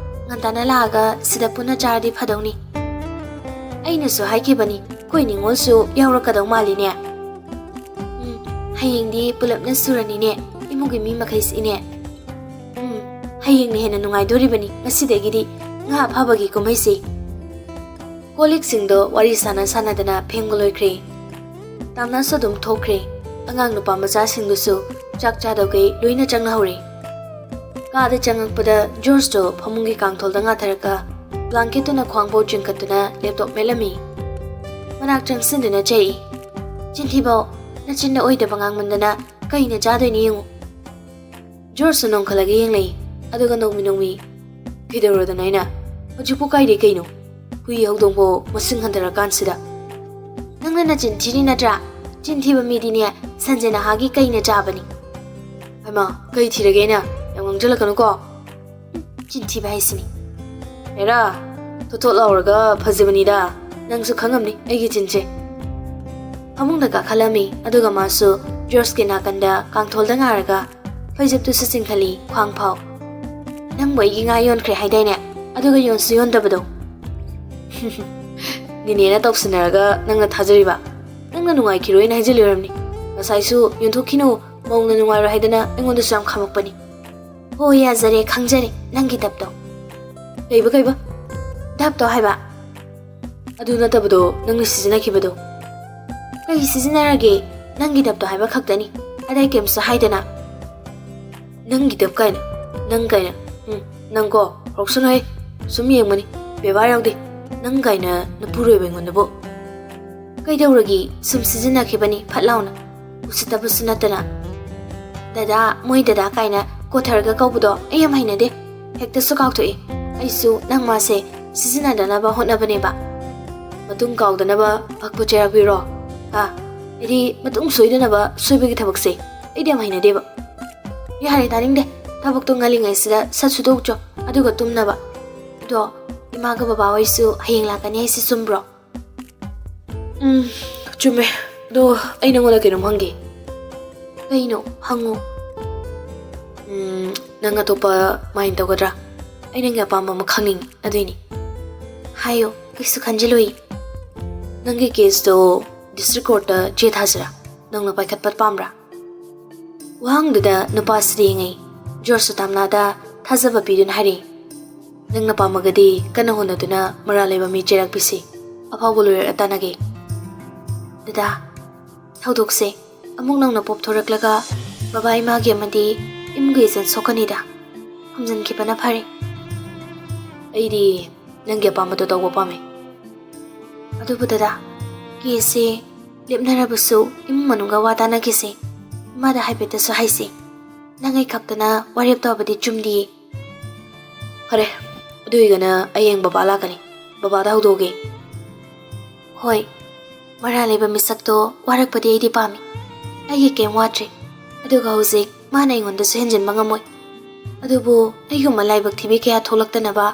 ꯉꯟꯇꯥꯅ ꯂꯥꯛꯑꯒ ꯁꯤꯗ ꯄꯨꯟꯅ ꯆꯥꯔꯗꯤ ꯐꯗꯧꯅꯤ꯫ ꯑꯩꯅꯁꯨ ꯍꯥꯏꯈꯤꯕꯅꯤ, ꯑꯩꯈꯣꯏ ꯅꯤꯉꯣꯜꯁꯨ ꯌꯥꯎꯔꯛꯀꯗꯧ ꯃꯥꯜꯂꯤꯅꯦ꯫" "ꯎꯝ, ꯍꯌꯦꯡꯗꯤ ꯄꯨꯂꯞꯅ ꯁꯨꯔꯅꯤꯅꯦ, ꯏꯃꯨꯡꯒꯤ ꯃꯤ ꯃꯈꯩꯁꯤꯅꯦ꯫ ꯎꯝ, ꯍꯌꯦꯡꯅ ꯍꯦꯟꯅ ꯅꯨꯡꯉꯥꯏꯗꯣꯔꯤꯕꯅꯤ ꯉꯁꯤꯗꯒꯤꯗꯤ ꯉꯥ ꯐꯥꯕꯒꯤ ꯀꯨꯝꯍꯩꯁꯤ꯫" ꯀꯣꯜ ꯂꯤꯛꯁꯤꯡꯗꯣ ꯋꯥꯔꯤ ꯁꯥꯟꯅ ꯁꯥꯟꯅꯗꯅ ꯐꯦꯡꯕ ꯂꯣꯏꯈ꯭ꯔꯦ꯫ ꯇꯥꯝꯅꯥꯁꯨ ꯑꯗꯨꯝ ꯊꯣꯛꯈ꯭ꯔꯦ꯫ ꯑꯉꯥꯡ ꯅꯨꯄꯥ ꯃꯆꯥꯁꯤꯡꯗꯨꯁꯨ ꯆꯥꯛ ꯆꯥꯗꯧꯈꯩ ꯂꯣꯏꯅ ꯆꯪꯅꯍꯧꯔꯦ꯫ ꯀꯥꯗ ꯆꯪꯉꯛꯄꯗ ꯖꯣꯔꯖꯇꯣ ꯐꯃꯨꯡꯒꯤ ꯀꯥꯡꯊꯣꯜꯗ ꯉꯥꯊꯔꯒ ꯕ꯭ꯂꯥꯡꯀꯦꯠꯇꯨꯅ ꯈ꯭ꯋꯥꯡꯐꯥꯎ ꯆꯤꯡꯈꯠꯇꯨꯅ ꯂꯦꯞꯇꯣꯞ ꯃꯦꯠꯂꯝꯃꯤ꯫ ꯃꯅꯥꯛ ꯆꯪꯁꯤꯟꯗꯨꯅ ꯆꯩ, "ꯆꯤꯟꯊꯤꯕꯧ, ꯅꯆꯤꯟꯗ ꯑꯣꯏꯗꯕ ꯉꯥꯡꯃꯟꯗꯅ ꯀꯩꯅ ꯆꯥꯗꯣꯏꯅꯤ ꯌꯦꯡꯉꯨ꯫" ꯖꯣꯔꯖꯁꯨ ꯅꯣꯡꯈꯠꯂꯒ ꯌꯦꯡꯂꯛꯏ꯫ ꯑꯗꯨꯒ ꯅꯣꯡꯃꯤ ꯅꯣꯡꯃꯤ ꯀꯩꯗꯧꯔꯗꯅ ꯑꯩꯅ? ꯍꯧꯖꯤꯛꯄꯨ ꯀꯥꯏꯗꯩ ꯀꯩꯅꯣ? ꯍꯨꯏ ꯍꯧꯗꯣꯡꯕꯨ ꯃꯁꯤꯡ ꯍꯟꯊꯔꯀꯥꯟꯁꯤꯗ꯫ ꯅꯪꯅ ꯅꯆꯤꯟ ꯊꯤꯔꯤ ꯅꯠꯇ꯭ꯔꯥ? ꯆꯤꯟ ꯊꯤꯕ ꯃꯤꯗꯤꯅꯦ, ꯁꯟꯖꯦ ꯅꯍꯥꯒꯤ ꯀꯩꯅ ꯆꯥꯕꯅꯤ꯫ ꯍꯩꯃꯥ, ꯀꯩ ꯊꯤꯔꯒꯦ ꯑꯩꯅ? ꯌꯥꯝ ꯉꯥꯡꯖꯜꯂꯛꯀꯅꯨꯀꯣ꯫ ꯎꯝ, ꯆꯤꯟ ꯊꯤꯕ ꯍꯥꯏꯁꯤꯅꯤ꯫ ꯍꯦꯔꯥ, ꯊꯣꯠ ꯊꯣꯠ ꯂꯥꯎꯔꯒ ꯐꯖꯕꯅꯤꯗ꯫ ꯅꯪꯁꯨ ꯈꯪꯉꯝꯅꯤ ꯑꯩꯒꯤ ꯆꯤꯟꯁꯦ꯫ ꯐꯃꯨꯡꯗ ꯀꯥꯈꯠꯂꯝꯃꯤ, ꯑꯗꯨꯒ ꯃꯥꯁꯨ ꯖꯣꯔꯖꯀꯤ ꯅꯥꯀꯟꯗ ꯀꯥꯡꯊꯣꯜꯗ ꯉꯥꯔꯒ ꯐꯩꯖꯨꯞꯇꯨꯁꯨ ꯆꯤꯡꯈꯠꯂꯤ, ꯈ꯭ꯋꯥꯡ ꯐꯥꯎ꯫ "ꯅꯪꯕꯨ ꯑꯩꯒꯤ ꯉꯥ ꯌꯣꯟꯈ꯭ꯔꯦ ꯍꯥꯏꯗꯥꯏꯅꯦ? ꯑꯗꯨꯒ ꯌꯣꯟꯁꯨ ꯌꯣꯟꯗꯕꯗꯣ?" "ꯅꯤꯅꯦꯅ ꯇꯧꯁꯤꯟꯅꯔꯒ ꯅꯪꯅ ꯊꯥꯖꯔꯤꯕ? ꯅꯪꯅ ꯅꯨꯡꯉꯥꯏꯈꯤꯔꯣꯏꯅ ꯍꯥꯏꯖꯤꯜꯂꯤ ꯑꯣꯏꯔꯝꯅꯤ꯫ ꯉꯁꯥꯏꯁꯨ ꯌꯣꯟꯊꯣꯛꯈꯤꯅꯨ, ꯃꯧꯅ ꯅꯨꯡꯉꯥꯏꯔꯣꯏ ꯍꯥꯏꯗꯅ ꯑꯩꯉꯣꯟꯗꯁꯨ ꯌꯥꯝ ꯈꯥꯝꯃꯛꯄꯅꯤ꯫" "ꯍꯣ, ꯌꯥꯖꯔꯦ, ꯈꯪꯖꯔꯦ, ꯅꯪꯒꯤ ꯗꯞꯇꯣ꯫" "ꯀꯩꯕ, ꯀꯩꯕ?" "ꯗꯞꯇꯣ ꯍꯥꯏꯕ꯫" "ꯑꯗꯨ ꯅꯠꯇꯕꯗꯣ, ꯅꯪꯅ ꯁꯤꯖꯤꯟꯅꯈꯤꯕꯗꯣ?" "ꯀꯩ ꯁꯤꯖꯤꯟꯅꯔꯒꯦ? ꯅꯪꯒꯤ ꯗꯞꯇꯣ ꯍꯥꯏꯕ ꯈꯛꯇꯅꯤ, ꯑꯗꯩ ꯀꯩꯝꯁꯨ ꯍꯥꯏꯗꯅ꯫" "ꯅꯪꯒꯤ ꯗꯞ ꯀꯥꯏꯅ, ꯅꯪ ꯀꯥꯏꯅ꯫ ꯎꯝ, ꯅꯪꯀꯣ, ꯍꯧꯔꯛꯁꯅꯨꯍꯦ꯫ ꯁꯨꯝ ꯌꯦꯡꯕꯅꯤ, ꯕꯦꯕꯥꯔ ꯌꯥꯎꯗꯦ꯫ ꯅꯪ ꯀꯥꯏꯅ ꯅꯄꯨꯔꯣꯏꯕ ꯑꯩꯉꯣꯟꯗꯕꯨ꯫ ꯀꯩꯗꯧꯔꯒꯦ? ꯁꯨꯝ ꯁꯤꯖꯤꯟꯅꯈꯤꯕꯅꯤ, ꯐꯠ ꯂꯥꯎꯅ꯫ ꯎꯁꯤꯠꯇꯕꯁꯨ ꯅꯠꯇꯅ꯫" "ꯗꯗꯥ, ꯃꯣꯏ ꯗꯗꯥ ꯀꯥꯏꯅ ꯀꯣꯊꯔꯒ ꯀꯧꯕꯗꯣ ꯑꯩ ꯌꯥꯝ ꯍꯩꯅꯗꯦ꯫ ꯍꯦꯛꯇꯁꯨ ꯀꯥꯎꯊꯣꯛꯏ꯫ ꯑꯩꯁꯨ ꯅꯪ ꯃꯥꯁꯦ ꯁꯤꯖꯤꯟꯅꯗꯅꯕ ꯍꯣꯠꯅꯕꯅꯦꯕ꯫" "ꯃꯇꯨꯡ ꯀꯥꯎꯗꯅꯕ ꯐꯛꯄꯨ ꯆꯩꯔꯥꯛꯄꯤꯔꯣ? ꯍꯥ? ꯑꯩꯗꯤ ꯃꯇꯨꯡ ꯁꯣꯏꯗꯅꯕ ꯁꯣꯏꯕꯒꯤ ꯊꯕꯛꯁꯦ ꯑꯩꯗꯤ ꯌꯥꯝ ꯍꯩꯅꯗꯦꯕ꯫" "ꯌꯥꯔꯦ, ꯇꯥꯅꯤꯡꯗꯦ꯫ ꯊꯕꯛꯇꯣ ꯉꯜꯂꯤꯉꯩꯁꯤꯗ ꯁꯠ ꯁꯨꯗꯣꯛꯆꯣ, ꯑꯗꯨꯒ ꯇꯨꯝꯅꯕ꯫ ꯑꯗꯣ ꯏꯃꯥꯒ ꯕꯕꯥ ꯍꯣꯏꯁꯨ ꯍꯌꯦꯡ ꯂꯥꯛꯀꯅꯤ ꯍꯥꯏꯁꯤ ꯆꯨꯝꯕ꯭ꯔꯣ?" "ꯎꯝ, ꯆꯨꯝꯃꯦ꯫ ꯑꯗꯣ ꯑꯩ ꯅꯉꯣꯟꯗ ꯀꯩꯅꯣꯝ ꯍꯪꯒꯦ꯫" "ꯀꯩꯅꯣ? ꯍꯪꯉꯨ꯫" "ꯎꯝ, ꯅꯪ ꯑꯇꯣꯞꯄ ꯃꯥꯏꯟ ꯇꯧꯒꯗ꯭ꯔꯥ? ꯑꯩ ꯅꯪꯒꯤ ꯑꯄꯥꯝꯕ ꯑꯃ ꯈꯪꯅꯤꯡꯉꯤ, ꯑꯗꯨꯏꯅꯤ꯫" "ꯍꯥꯏꯌꯣ, ꯀꯩꯁꯨ ꯈꯟꯖꯤꯜꯂꯨꯏ꯫" "ꯅꯪꯒꯤ ꯀꯦꯁꯇꯣ ꯗꯤꯁꯇ꯭ꯔꯤꯛ ꯀꯣꯔꯠꯇ ꯆꯦ ꯊꯥꯁꯤꯔꯥ? ꯅꯪꯅ ꯄꯥꯏꯈꯠꯄ ꯄꯥꯝꯕ꯭ꯔꯥ?" ꯋꯥꯍꯪꯗꯨꯗ ꯅꯨꯄꯥꯁꯤꯗꯤ ꯌꯦꯡꯉꯤ꯫ ꯖꯣꯔꯖꯁꯨ ꯇꯥꯝꯅꯥꯗ ꯊꯥꯖꯕ ꯄꯤꯗꯨꯅ ꯍꯥꯏꯔꯤ, "ꯅꯪꯅ ꯄꯥꯝꯃꯒꯗꯤ ꯀꯟꯅ ꯍꯣꯠꯅꯗꯨꯅ ꯃꯔꯥꯜ ꯂꯩꯕ ꯃꯤ ꯆꯦꯔꯛꯄꯤꯁꯤ꯫ ꯑꯐꯥꯎꯕ ꯂꯣꯌꯔ ꯇꯥꯟꯅꯒꯦ꯫" "ꯗꯗꯥ, ꯊꯧꯗꯣꯛꯁꯦ ꯑꯃꯨꯛ ꯅꯧꯅ ꯄꯣꯞꯊꯣꯔꯛꯂꯒ ꯕꯕꯥ ꯏꯃꯥꯒꯤ ꯑꯃꯗꯤ ꯏꯃꯨꯡꯒꯤ ꯏꯖꯠ ꯁꯣꯛꯀꯅꯤꯗ꯫ ꯈꯨꯝꯖꯤꯟꯈꯤꯕꯅ ꯐꯔꯦ꯫" "ꯑꯩꯗꯤ ꯅꯪꯒꯤ ꯑꯄꯥꯝꯕꯗꯣ ꯇꯧꯕ ꯄꯥꯝꯃꯦ꯫" "ꯑꯗꯨꯕꯨ ꯗꯗꯥ, ꯀꯦꯁꯁꯦ ꯂꯦꯞꯅꯔꯕꯁꯨ ꯏꯃꯨꯡ ꯃꯅꯨꯡꯒ ꯋꯥ ꯇꯥꯅꯈꯤꯁꯦ꯫ ꯏꯃꯥꯗ ꯍꯥꯏꯐꯦꯠꯇꯁꯨ ꯍꯥꯏꯁꯦ꯫ ꯅꯪ ꯑꯩ ꯈꯛꯇꯅ ꯋꯥꯔꯦꯞ ꯇꯧꯕꯗꯤ ꯆꯨꯝꯗꯤꯌꯦ꯫ ꯐꯔꯦ, ꯑꯗꯨ ꯑꯣꯏꯒꯅ ꯍꯌꯦꯡ ꯕꯕꯥ ꯂꯥꯛꯀꯅꯤ꯫ ꯕꯕꯥꯗ ꯍꯧꯗꯣꯛꯑꯒꯦ꯫ ꯍꯣꯏ, ꯃꯔꯥꯜ ꯂꯩꯕ ꯃꯤꯁꯛꯇꯣ ꯋꯥꯔꯛꯄꯗꯤ ꯑꯩꯗꯤ ꯄꯥꯝꯃꯤ꯫ ꯑꯩꯒꯤ ꯀꯩꯝ ꯋꯥꯠꯇ꯭ꯔꯤ꯫ ꯑꯗꯨꯒ ꯍꯧꯖꯤꯛ ꯃꯥꯅ ꯑꯩꯉꯣꯟꯗꯁꯨ ꯍꯦꯟꯖꯤꯟꯕ ꯉꯝꯃꯣꯏ꯫ ꯑꯗꯨꯕꯨ ꯑꯩꯒꯨꯝꯕ ꯂꯥꯏꯕꯛ ꯊꯤꯕꯤ ꯀꯌꯥ ꯊꯣꯛꯂꯛꯇꯅꯕ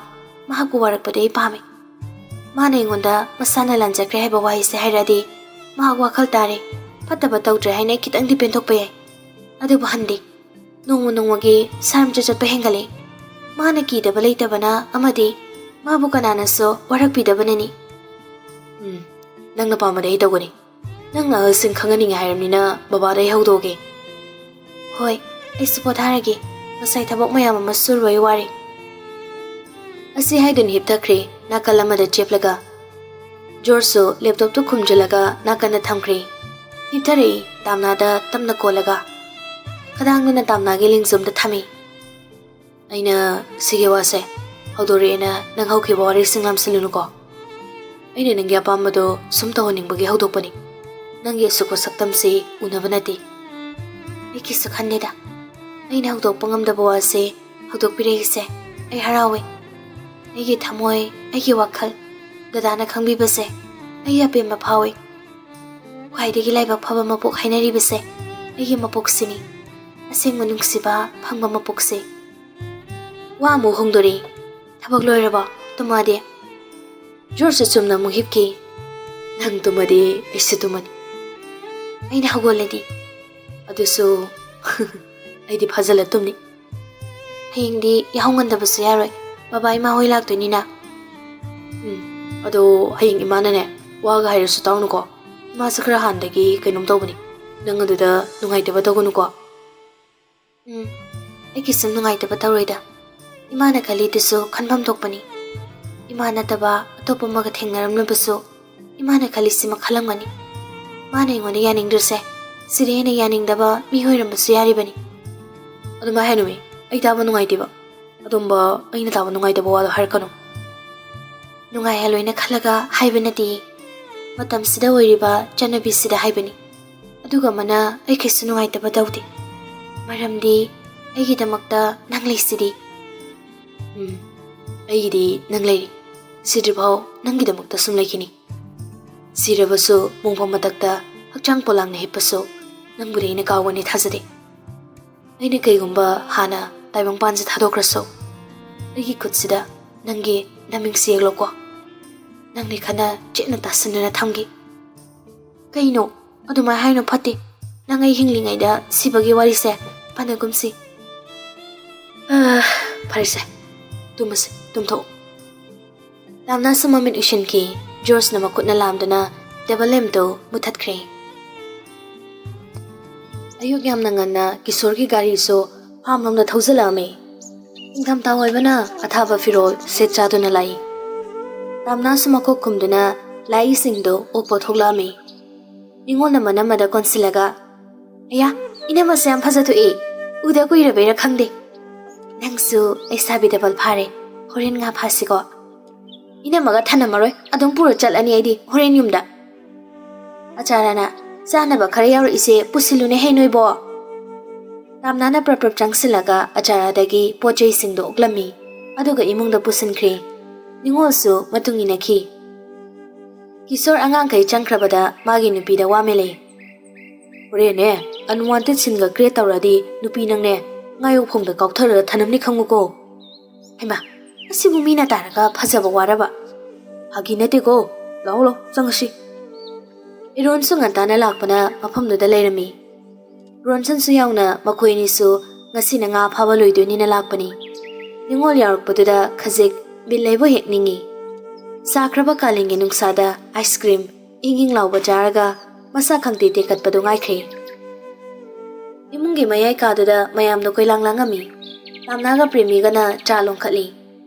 ꯃꯍꯥꯛꯄꯨ ꯋꯥꯔꯛꯄꯗꯤ ꯑꯩ ꯄꯥꯝꯃꯤ꯫ ꯃꯥꯅ ꯑꯩꯉꯣꯟꯗ ꯃꯁꯥꯅ ꯂꯥꯟꯖꯈ꯭ꯔꯦ ꯍꯥꯏꯕ ꯋꯥꯍꯩꯁꯦ ꯍꯥꯏꯔꯛꯑꯗꯤ ꯃꯍꯥꯛ ꯋꯥꯈꯜ ꯇꯥꯔꯦ꯫ ꯐꯠꯇꯕ ꯇꯧꯗ꯭ꯔꯦ ꯍꯥꯏꯅ ꯑꯩ ꯈꯤꯇꯪꯗꯤ ꯄꯦꯟꯊꯣꯛꯄ ꯌꯥꯏ꯫ ꯑꯗꯨꯕꯨ ꯍꯟꯗꯤ ꯅꯣꯡꯃ ꯅꯣꯡꯃꯒꯤ ꯁꯥꯔꯝ ꯆꯠꯄ ꯍꯦꯟꯒꯠꯂꯦ꯫ ꯃꯥꯅ ꯀꯤꯗꯕ ꯂꯩꯇꯕꯅ ꯑꯃꯗꯤ ꯃꯥꯕꯨ ꯀꯅꯥꯅꯁꯨ ꯋꯥꯔꯛꯄꯤꯗꯕꯅꯅꯤ꯫ ꯎꯝ, ꯅꯪꯅ ꯄꯥꯝꯕꯗꯤ ꯑꯩ ꯇꯧꯒꯅꯤ꯫ ꯅꯪꯅ ꯑꯍꯜꯁꯤꯡ ꯈꯪꯍꯟꯅꯤꯡꯉꯦ ꯍꯥꯏꯔꯕꯅꯤꯅ ꯕꯕꯥꯗ ꯑꯩ ꯍꯧꯗꯣꯛꯑꯒꯦ꯫ ꯍꯣꯏ, ꯑꯩꯁꯨ ꯄꯣꯊꯥꯔꯒꯦ꯫ ꯉꯁꯥꯏ ꯊꯕꯛ ꯃꯌꯥꯝ ꯑꯃ ꯁꯨꯔꯨꯕꯩ ꯋꯥꯔꯦ꯫ ꯑꯁꯤ ꯍꯥꯏꯗꯨꯅ ꯍꯤꯞꯊꯈ꯭ꯔꯦ ꯅꯥꯀꯜ ꯑꯃꯗ ꯆꯦꯞꯂꯒ꯫ ꯖꯣꯔꯖꯁꯨ ꯂꯦꯞꯇꯣꯞꯇꯨ ꯈꯨꯝꯖꯤꯜꯂꯒ ꯅꯥꯀꯟꯗ ꯊꯝꯈ꯭ꯔꯦ꯫ ꯍꯤꯞꯊꯔꯛꯏ ꯇꯥꯝꯅꯥꯗ ꯇꯞꯅ ꯀꯣꯜꯂꯒ꯫ ꯈꯗꯥꯡꯗꯅ ꯇꯥꯝꯅꯥꯒꯤ ꯂꯦꯡꯖꯨꯝꯗ ꯊꯝꯃꯤ꯫ ꯑꯩꯅ ꯁꯤꯒꯤ ꯋꯥꯁꯦ ꯍꯧꯗꯣꯔꯛꯑꯦꯅ ꯅꯪ ꯍꯧꯈꯤꯕ ꯋꯥꯔꯤꯁꯤꯡ ꯂꯥꯝꯁꯤꯜꯂꯨꯅꯨꯀꯣ꯫ ꯑꯩꯅ ꯅꯪꯒꯤ ꯑꯄꯥꯝꯕꯗꯣ ꯁꯨꯝ ꯇꯧꯍꯟꯅꯤꯡꯕꯒꯤ ꯍꯧꯗꯣꯛꯄꯅꯤ꯫ ꯅꯪꯒꯤ ꯑꯁꯨꯛꯄ ꯁꯛꯇꯝꯁꯤ ꯎꯅꯕ ꯅꯠꯇꯦ꯫ ꯑꯩꯒꯤꯁꯨ ꯈꯟꯗꯦꯗ꯫ ꯑꯩꯅ ꯍꯧꯗꯣꯛꯄ ꯉꯝꯗꯕ ꯋꯥꯁꯦ ꯍꯧꯗꯣꯛꯄꯤꯔꯛꯏꯁꯦ ꯑꯩ ꯍꯔꯥꯎꯋꯦ꯫ ꯑꯩꯒꯤ ꯊꯃꯣꯏ, ꯑꯩꯒꯤ ꯋꯥꯈꯜ ꯗꯗꯥꯅ ꯈꯪꯕꯤꯕꯁꯦ ꯑꯩ ꯑꯄꯦꯟꯕ ꯐꯥꯎꯋꯤ꯫ ꯈ꯭ꯋꯥꯏꯗꯒꯤ ꯂꯥꯏꯕꯛ ꯐꯕ ꯃꯄꯣꯛ ꯍꯥꯏꯅꯔꯤꯕꯁꯦ ꯑꯩꯒꯤ ꯃꯄꯣꯛꯁꯤꯅꯤ꯫ ꯑꯁꯦꯡꯕ ꯅꯨꯡꯁꯤꯕ ꯐꯪꯕ ꯃꯄꯣꯛꯁꯦ꯫ ꯋꯥ ꯑꯃꯨꯛ ꯍꯣꯡꯗꯣꯔꯛꯏ꯫ ꯊꯕꯛ ꯂꯣꯏꯔꯕꯣ? ꯇꯨꯝꯃꯗꯤ? ꯖꯣꯔꯖꯁꯨ ꯆꯨꯝꯅ ꯑꯃꯨꯛ ꯍꯤꯞꯈꯤ꯫ ꯅꯪ ꯇꯨꯝꯃꯗꯤ ꯑꯩꯁꯨ ꯇꯨꯝꯃꯅꯤ꯫ ꯑꯩꯅ ꯍꯧꯒꯠꯂꯗꯤ? ꯑꯗꯨꯁꯨ ꯑꯩꯗꯤ ꯐꯥꯖꯤꯜꯂ ꯇꯨꯝꯅꯤ꯫ ꯍꯌꯦꯡꯗꯤ ꯌꯥꯍꯧ ꯉꯟꯗꯕꯁꯨ ꯌꯥꯔꯣꯏ꯫ ꯕꯕꯥ ꯏꯃꯥ ꯍꯣꯏ ꯂꯥꯛꯇꯣꯏꯅꯤꯅ꯫ ꯎꯝ, ꯑꯗꯣ ꯍꯌꯦꯡ ꯏꯃꯥꯅꯅꯦ, ꯋꯥꯒ ꯍꯥꯏꯔꯁꯨ ꯇꯥꯎꯅꯨꯀꯣ꯫ ꯏꯃꯥꯁꯨ ꯈꯔ ꯍꯥꯟꯅꯗꯒꯤ ꯀꯩꯅꯣꯝ ꯇꯧꯕꯅꯤ꯫ ꯅꯪ ꯑꯗꯨꯗ ꯅꯨꯡꯉꯥꯏꯇꯕ ꯇꯧꯒꯅꯨꯀꯣ꯫ ꯎꯝ, ꯑꯩ ꯀꯩꯁꯨꯝ ꯅꯨꯡꯉꯥꯏꯇꯕ ꯇꯧꯔꯣꯏꯗ꯫ ꯏꯃꯥꯅ ꯈꯜꯂꯤꯗꯨꯁꯨ ꯈꯟꯐꯝ ꯊꯣꯛꯄꯅꯤ꯫ ꯏꯃꯥ ꯅꯠꯇꯕ ꯑꯇꯣꯞꯄ ꯑꯃꯒ ꯊꯦꯡꯅꯔꯝꯂꯕꯁꯨ ꯏꯃꯥꯅ ꯈꯜꯂꯤꯁꯤꯃ ꯈꯜꯂꯝꯒꯅꯤ꯫ ꯃꯥꯅ ꯑꯩꯉꯣꯟꯗ ꯌꯥꯅꯤꯡꯗ꯭ꯔꯤꯁꯦ ꯁꯤꯗꯩ ꯍꯦꯟꯅ ꯌꯥꯅꯤꯡꯗꯕ ꯃꯤ ꯑꯣꯏꯔꯝꯕꯁꯨ ꯌꯥꯔꯤꯕꯅꯤ꯫ ꯑꯗꯨꯃꯥꯏ ꯍꯥꯏꯅꯨꯃꯤ, ꯑꯩ ꯇꯥꯕ ꯅꯨꯡꯉꯥꯏꯇꯦꯕ꯫ ꯑꯗꯨꯝꯕ ꯑꯩꯅ ꯇꯥꯕ ꯅꯨꯡꯉꯥꯏꯇꯕ ꯋꯥꯗꯣ ꯍꯥꯏꯔꯛꯀꯅꯨ꯫ ꯅꯨꯡꯉꯥꯏꯍꯜꯂꯣꯏꯅ ꯈꯜꯂꯒ ꯍꯥꯏꯕ ꯅꯠꯇꯦ꯫ ꯃꯇꯝꯁꯤꯗ ꯑꯣꯏꯔꯤꯕ ꯆꯠꯅꯕꯤꯁꯤꯗ ꯍꯥꯏꯕꯅꯤ꯫ ꯑꯗꯨꯒ ꯑꯃꯅ ꯑꯩ ꯀꯩꯁꯨ ꯅꯨꯡꯉꯥꯏꯇꯕ ꯇꯧꯗꯦ꯫ ꯃꯔꯝꯗꯤ ꯑꯩꯒꯤꯗꯃꯛꯇ ꯅꯪ ꯂꯩꯁꯤꯗꯤ꯫ ꯎꯝ, ꯑꯩꯒꯤꯗꯤ ꯅꯪ ꯂꯩꯔꯤ꯫ ꯁꯤꯗ꯭ꯔꯤꯐꯥꯎ ꯅꯪꯒꯤꯗꯃꯛꯇ ꯁꯨꯝ ꯂꯩꯈꯤꯅꯤ꯫ ꯁꯤꯔꯕꯁꯨ ꯃꯣꯡꯐꯝ ꯃꯊꯛꯇ ꯍꯛꯆꯥꯡ ꯄꯣꯂꯥꯡꯅ ꯍꯤꯞꯄꯁꯨ ꯅꯪꯕꯨꯗꯤ ꯑꯩꯅ ꯀꯥꯎꯒꯅꯤ ꯊꯥꯖꯗꯦ꯫ ꯑꯩꯅ ꯀꯩꯒꯨꯝꯕ ꯍꯥꯟꯅ ꯇꯥꯏꯕꯪꯄꯥꯟꯁꯦ ꯊꯥꯗꯣꯛꯈ꯭ꯔꯁꯨ ꯑꯩꯒꯤ ꯈꯨꯠꯁꯤꯗ ꯅꯪꯒꯤ ꯅꯃꯤꯡꯁꯤ ꯌꯦꯛꯂꯣꯀꯣ꯫ ꯅꯪꯅ ꯈꯟꯅ ꯆꯦꯠꯅ ꯇꯥꯁꯤꯟꯗꯨꯅ ꯊꯝꯒꯦ꯫ ꯀꯩꯅꯣ? ꯑꯗꯨꯃꯥꯏ ꯍꯥꯏꯅꯣ, ꯐꯠꯇꯦ꯫ ꯅꯪ ꯑꯩ ꯍꯤꯡꯂꯤꯉꯩꯗ ꯁꯤꯕꯒꯤ ꯋꯥꯔꯤꯁꯦ ꯄꯥꯟꯅꯒꯨꯝꯁꯤ꯫ ꯑꯥ, ꯐꯔꯦꯁꯦ, ꯇꯨꯝꯃꯁꯦ, ꯇꯨꯝꯊꯣꯛꯑꯣ꯫ ꯇꯥꯝꯅꯥꯁꯨ ꯃꯃꯤꯠ ꯎꯏꯁꯤꯟꯈꯤ꯫ ꯖꯣꯔꯖꯅ ꯃꯈꯨꯠꯅ ꯂꯥꯝꯗꯨꯅ ꯇꯦꯕꯜ ꯂꯦꯝꯞꯇꯨ ꯃꯨꯊꯠꯈ꯭ꯔꯦ꯫ ꯑꯌꯨꯛ ꯌꯥꯝꯅ ꯉꯟꯅ ꯀꯤꯁꯣꯔꯒꯤ ꯒꯥꯔꯤꯁꯨ ꯐꯥꯝꯂꯣꯝꯗ ꯊꯧꯖꯤꯜꯂꯛꯑꯝꯃꯤ꯫ ꯅꯤꯡꯊꯝꯊꯥ ꯑꯣꯏꯕꯅ ꯑꯊꯥꯕ ꯐꯤꯔꯣꯜ ꯁꯦꯠ ꯆꯥꯗꯨꯅ ꯂꯥꯛꯏ꯫ ꯇꯥꯝꯅꯥꯁꯨ ꯃꯀꯣꯛ ꯈꯨꯝꯗꯨꯅ ꯂꯥꯛꯏꯁꯤꯡꯗꯨ ꯑꯣꯛꯄ ꯊꯣꯛꯂꯛꯑꯝꯃꯤ꯫ ꯅꯤꯉꯣꯜꯅ ꯃꯅꯝ ꯑꯃꯗ ꯀꯣꯟꯁꯤꯜꯂꯒ, "ꯑꯌꯥ, ꯏꯅꯝꯃꯁꯦ ꯌꯥꯝ ꯐꯖꯊꯣꯛꯏ꯫ ꯎꯗ ꯀꯨꯏꯔꯕꯩꯔꯥ ꯈꯪꯗꯦ꯫ ꯅꯪꯁꯨ ꯂꯩꯁꯥꯕꯤ ꯗꯕꯜ ꯐꯥꯔꯦ꯫ ꯍꯣꯔꯦꯟ ꯉꯥ ꯐꯥꯁꯤꯀꯣ꯫ ꯏꯅꯝꯃꯒ ꯊꯅꯝꯃꯔꯣꯏ, ꯑꯗꯨꯝ ꯄꯨꯔ ꯆꯠꯂꯅꯤ ꯑꯩꯗꯤ ꯍꯣꯔꯦꯟ ꯌꯨꯝꯗ꯫ ꯑꯆꯥꯔꯅ ꯆꯥꯅꯕ ꯈꯔ ꯌꯥꯎꯔꯛꯏꯁꯦ ꯄꯨꯁꯤꯜꯂꯨꯅꯦ ꯍꯦ ꯅꯣꯏꯕꯣ"꯫ ꯇꯥꯝꯅꯥꯅ ꯄ꯭ꯔꯞ ꯄ꯭ꯔꯞ ꯆꯪꯁꯤꯜꯂꯒ ꯑꯆꯥꯔꯗꯒꯤ ꯄꯣꯠ ꯆꯩꯁꯤꯡꯗꯣ ꯑꯣꯛꯂꯝꯃꯤ, ꯑꯗꯨꯒ ꯏꯃꯨꯡꯗ ꯄꯨꯁꯤꯟꯈ꯭ꯔꯦ꯫ ꯅꯤꯉꯣꯜꯁꯨ ꯃꯇꯨꯡ ꯏꯟꯅꯈꯤ꯫ ꯀꯤꯁꯣꯔ ꯑꯉꯥꯡꯈꯩ ꯆꯪꯈ꯭ꯔꯕꯗ ꯃꯥꯒꯤ ꯅꯨꯄꯤꯗ ꯋꯥ ꯃꯦꯜꯂꯤ꯫ "ꯍꯣꯔꯦꯟꯅꯦ, unwanted scene ꯒ create ꯇꯧꯔꯗꯤ ꯅꯨꯄꯤ ꯅꯪꯅꯦ ꯉꯥꯌꯣꯛꯐꯝꯗ ꯀꯥꯎꯊꯔꯒ ꯊꯅꯝꯅꯤ ꯈꯪꯉꯨꯀꯣ"꯫ ꯍꯩꯃꯥ, ꯑꯁꯤꯕꯨ ꯃꯤꯅ ꯇꯥꯔꯒ ꯐꯖꯕ ꯋꯥꯔꯕ? ꯐꯥꯒꯤ ꯅꯠꯇꯦꯀꯣ, ꯂꯥꯛꯑꯣ ꯂꯥꯛꯑꯣ, ꯆꯪꯉꯁꯤ꯫ ꯏꯔꯣꯟꯁꯨ ꯉꯟꯇꯥꯅ ꯂꯥꯛꯄꯅ ꯃꯐꯝꯗꯨꯗ ꯂꯩꯔꯝꯃꯤ꯫ ꯔꯣꯟꯁꯟꯁꯨ ꯌꯥꯎꯅ ꯃꯈꯣꯏ ꯑꯅꯤꯁꯨ ꯉꯁꯤꯅ ꯉꯥ ꯐꯥꯕ ꯂꯣꯏꯗꯣꯏꯅꯤꯅ ꯂꯥꯛꯄꯅꯤ꯫ ꯅꯤꯉꯣꯜ ꯌꯥꯎꯔꯛꯄꯗꯨꯗ ꯈꯖꯤꯛ ꯕꯤꯠ ꯂꯩꯕ ꯍꯦꯛ ꯅꯤꯡꯏ꯫ ꯁꯥꯈ꯭ꯔꯕ ꯀꯥꯂꯦꯟꯒꯤ ꯅꯨꯡꯁꯥꯗ ice cream ꯏꯪ ꯏꯪ ꯂꯥꯎꯕ ꯆꯥꯔꯒ ꯃꯁꯥ ꯈꯪꯇꯦ ꯇꯦꯛꯈꯠꯄꯗꯨ ꯉꯥꯏꯈ꯭ꯔꯦ꯫ ꯏꯃꯨꯡꯒꯤ ꯃꯌꯥꯏ ꯀꯥꯗꯨꯗ ꯃꯌꯥꯝꯗꯣ ꯀꯣꯏꯂꯥꯡ ꯂꯥꯡꯉꯝꯃꯤ꯫ ꯇꯥꯝꯅꯥꯒ ꯄ꯭ꯔꯦꯃꯤꯒꯅ ꯆꯥ ꯂꯣꯟꯈꯠꯂꯤ꯫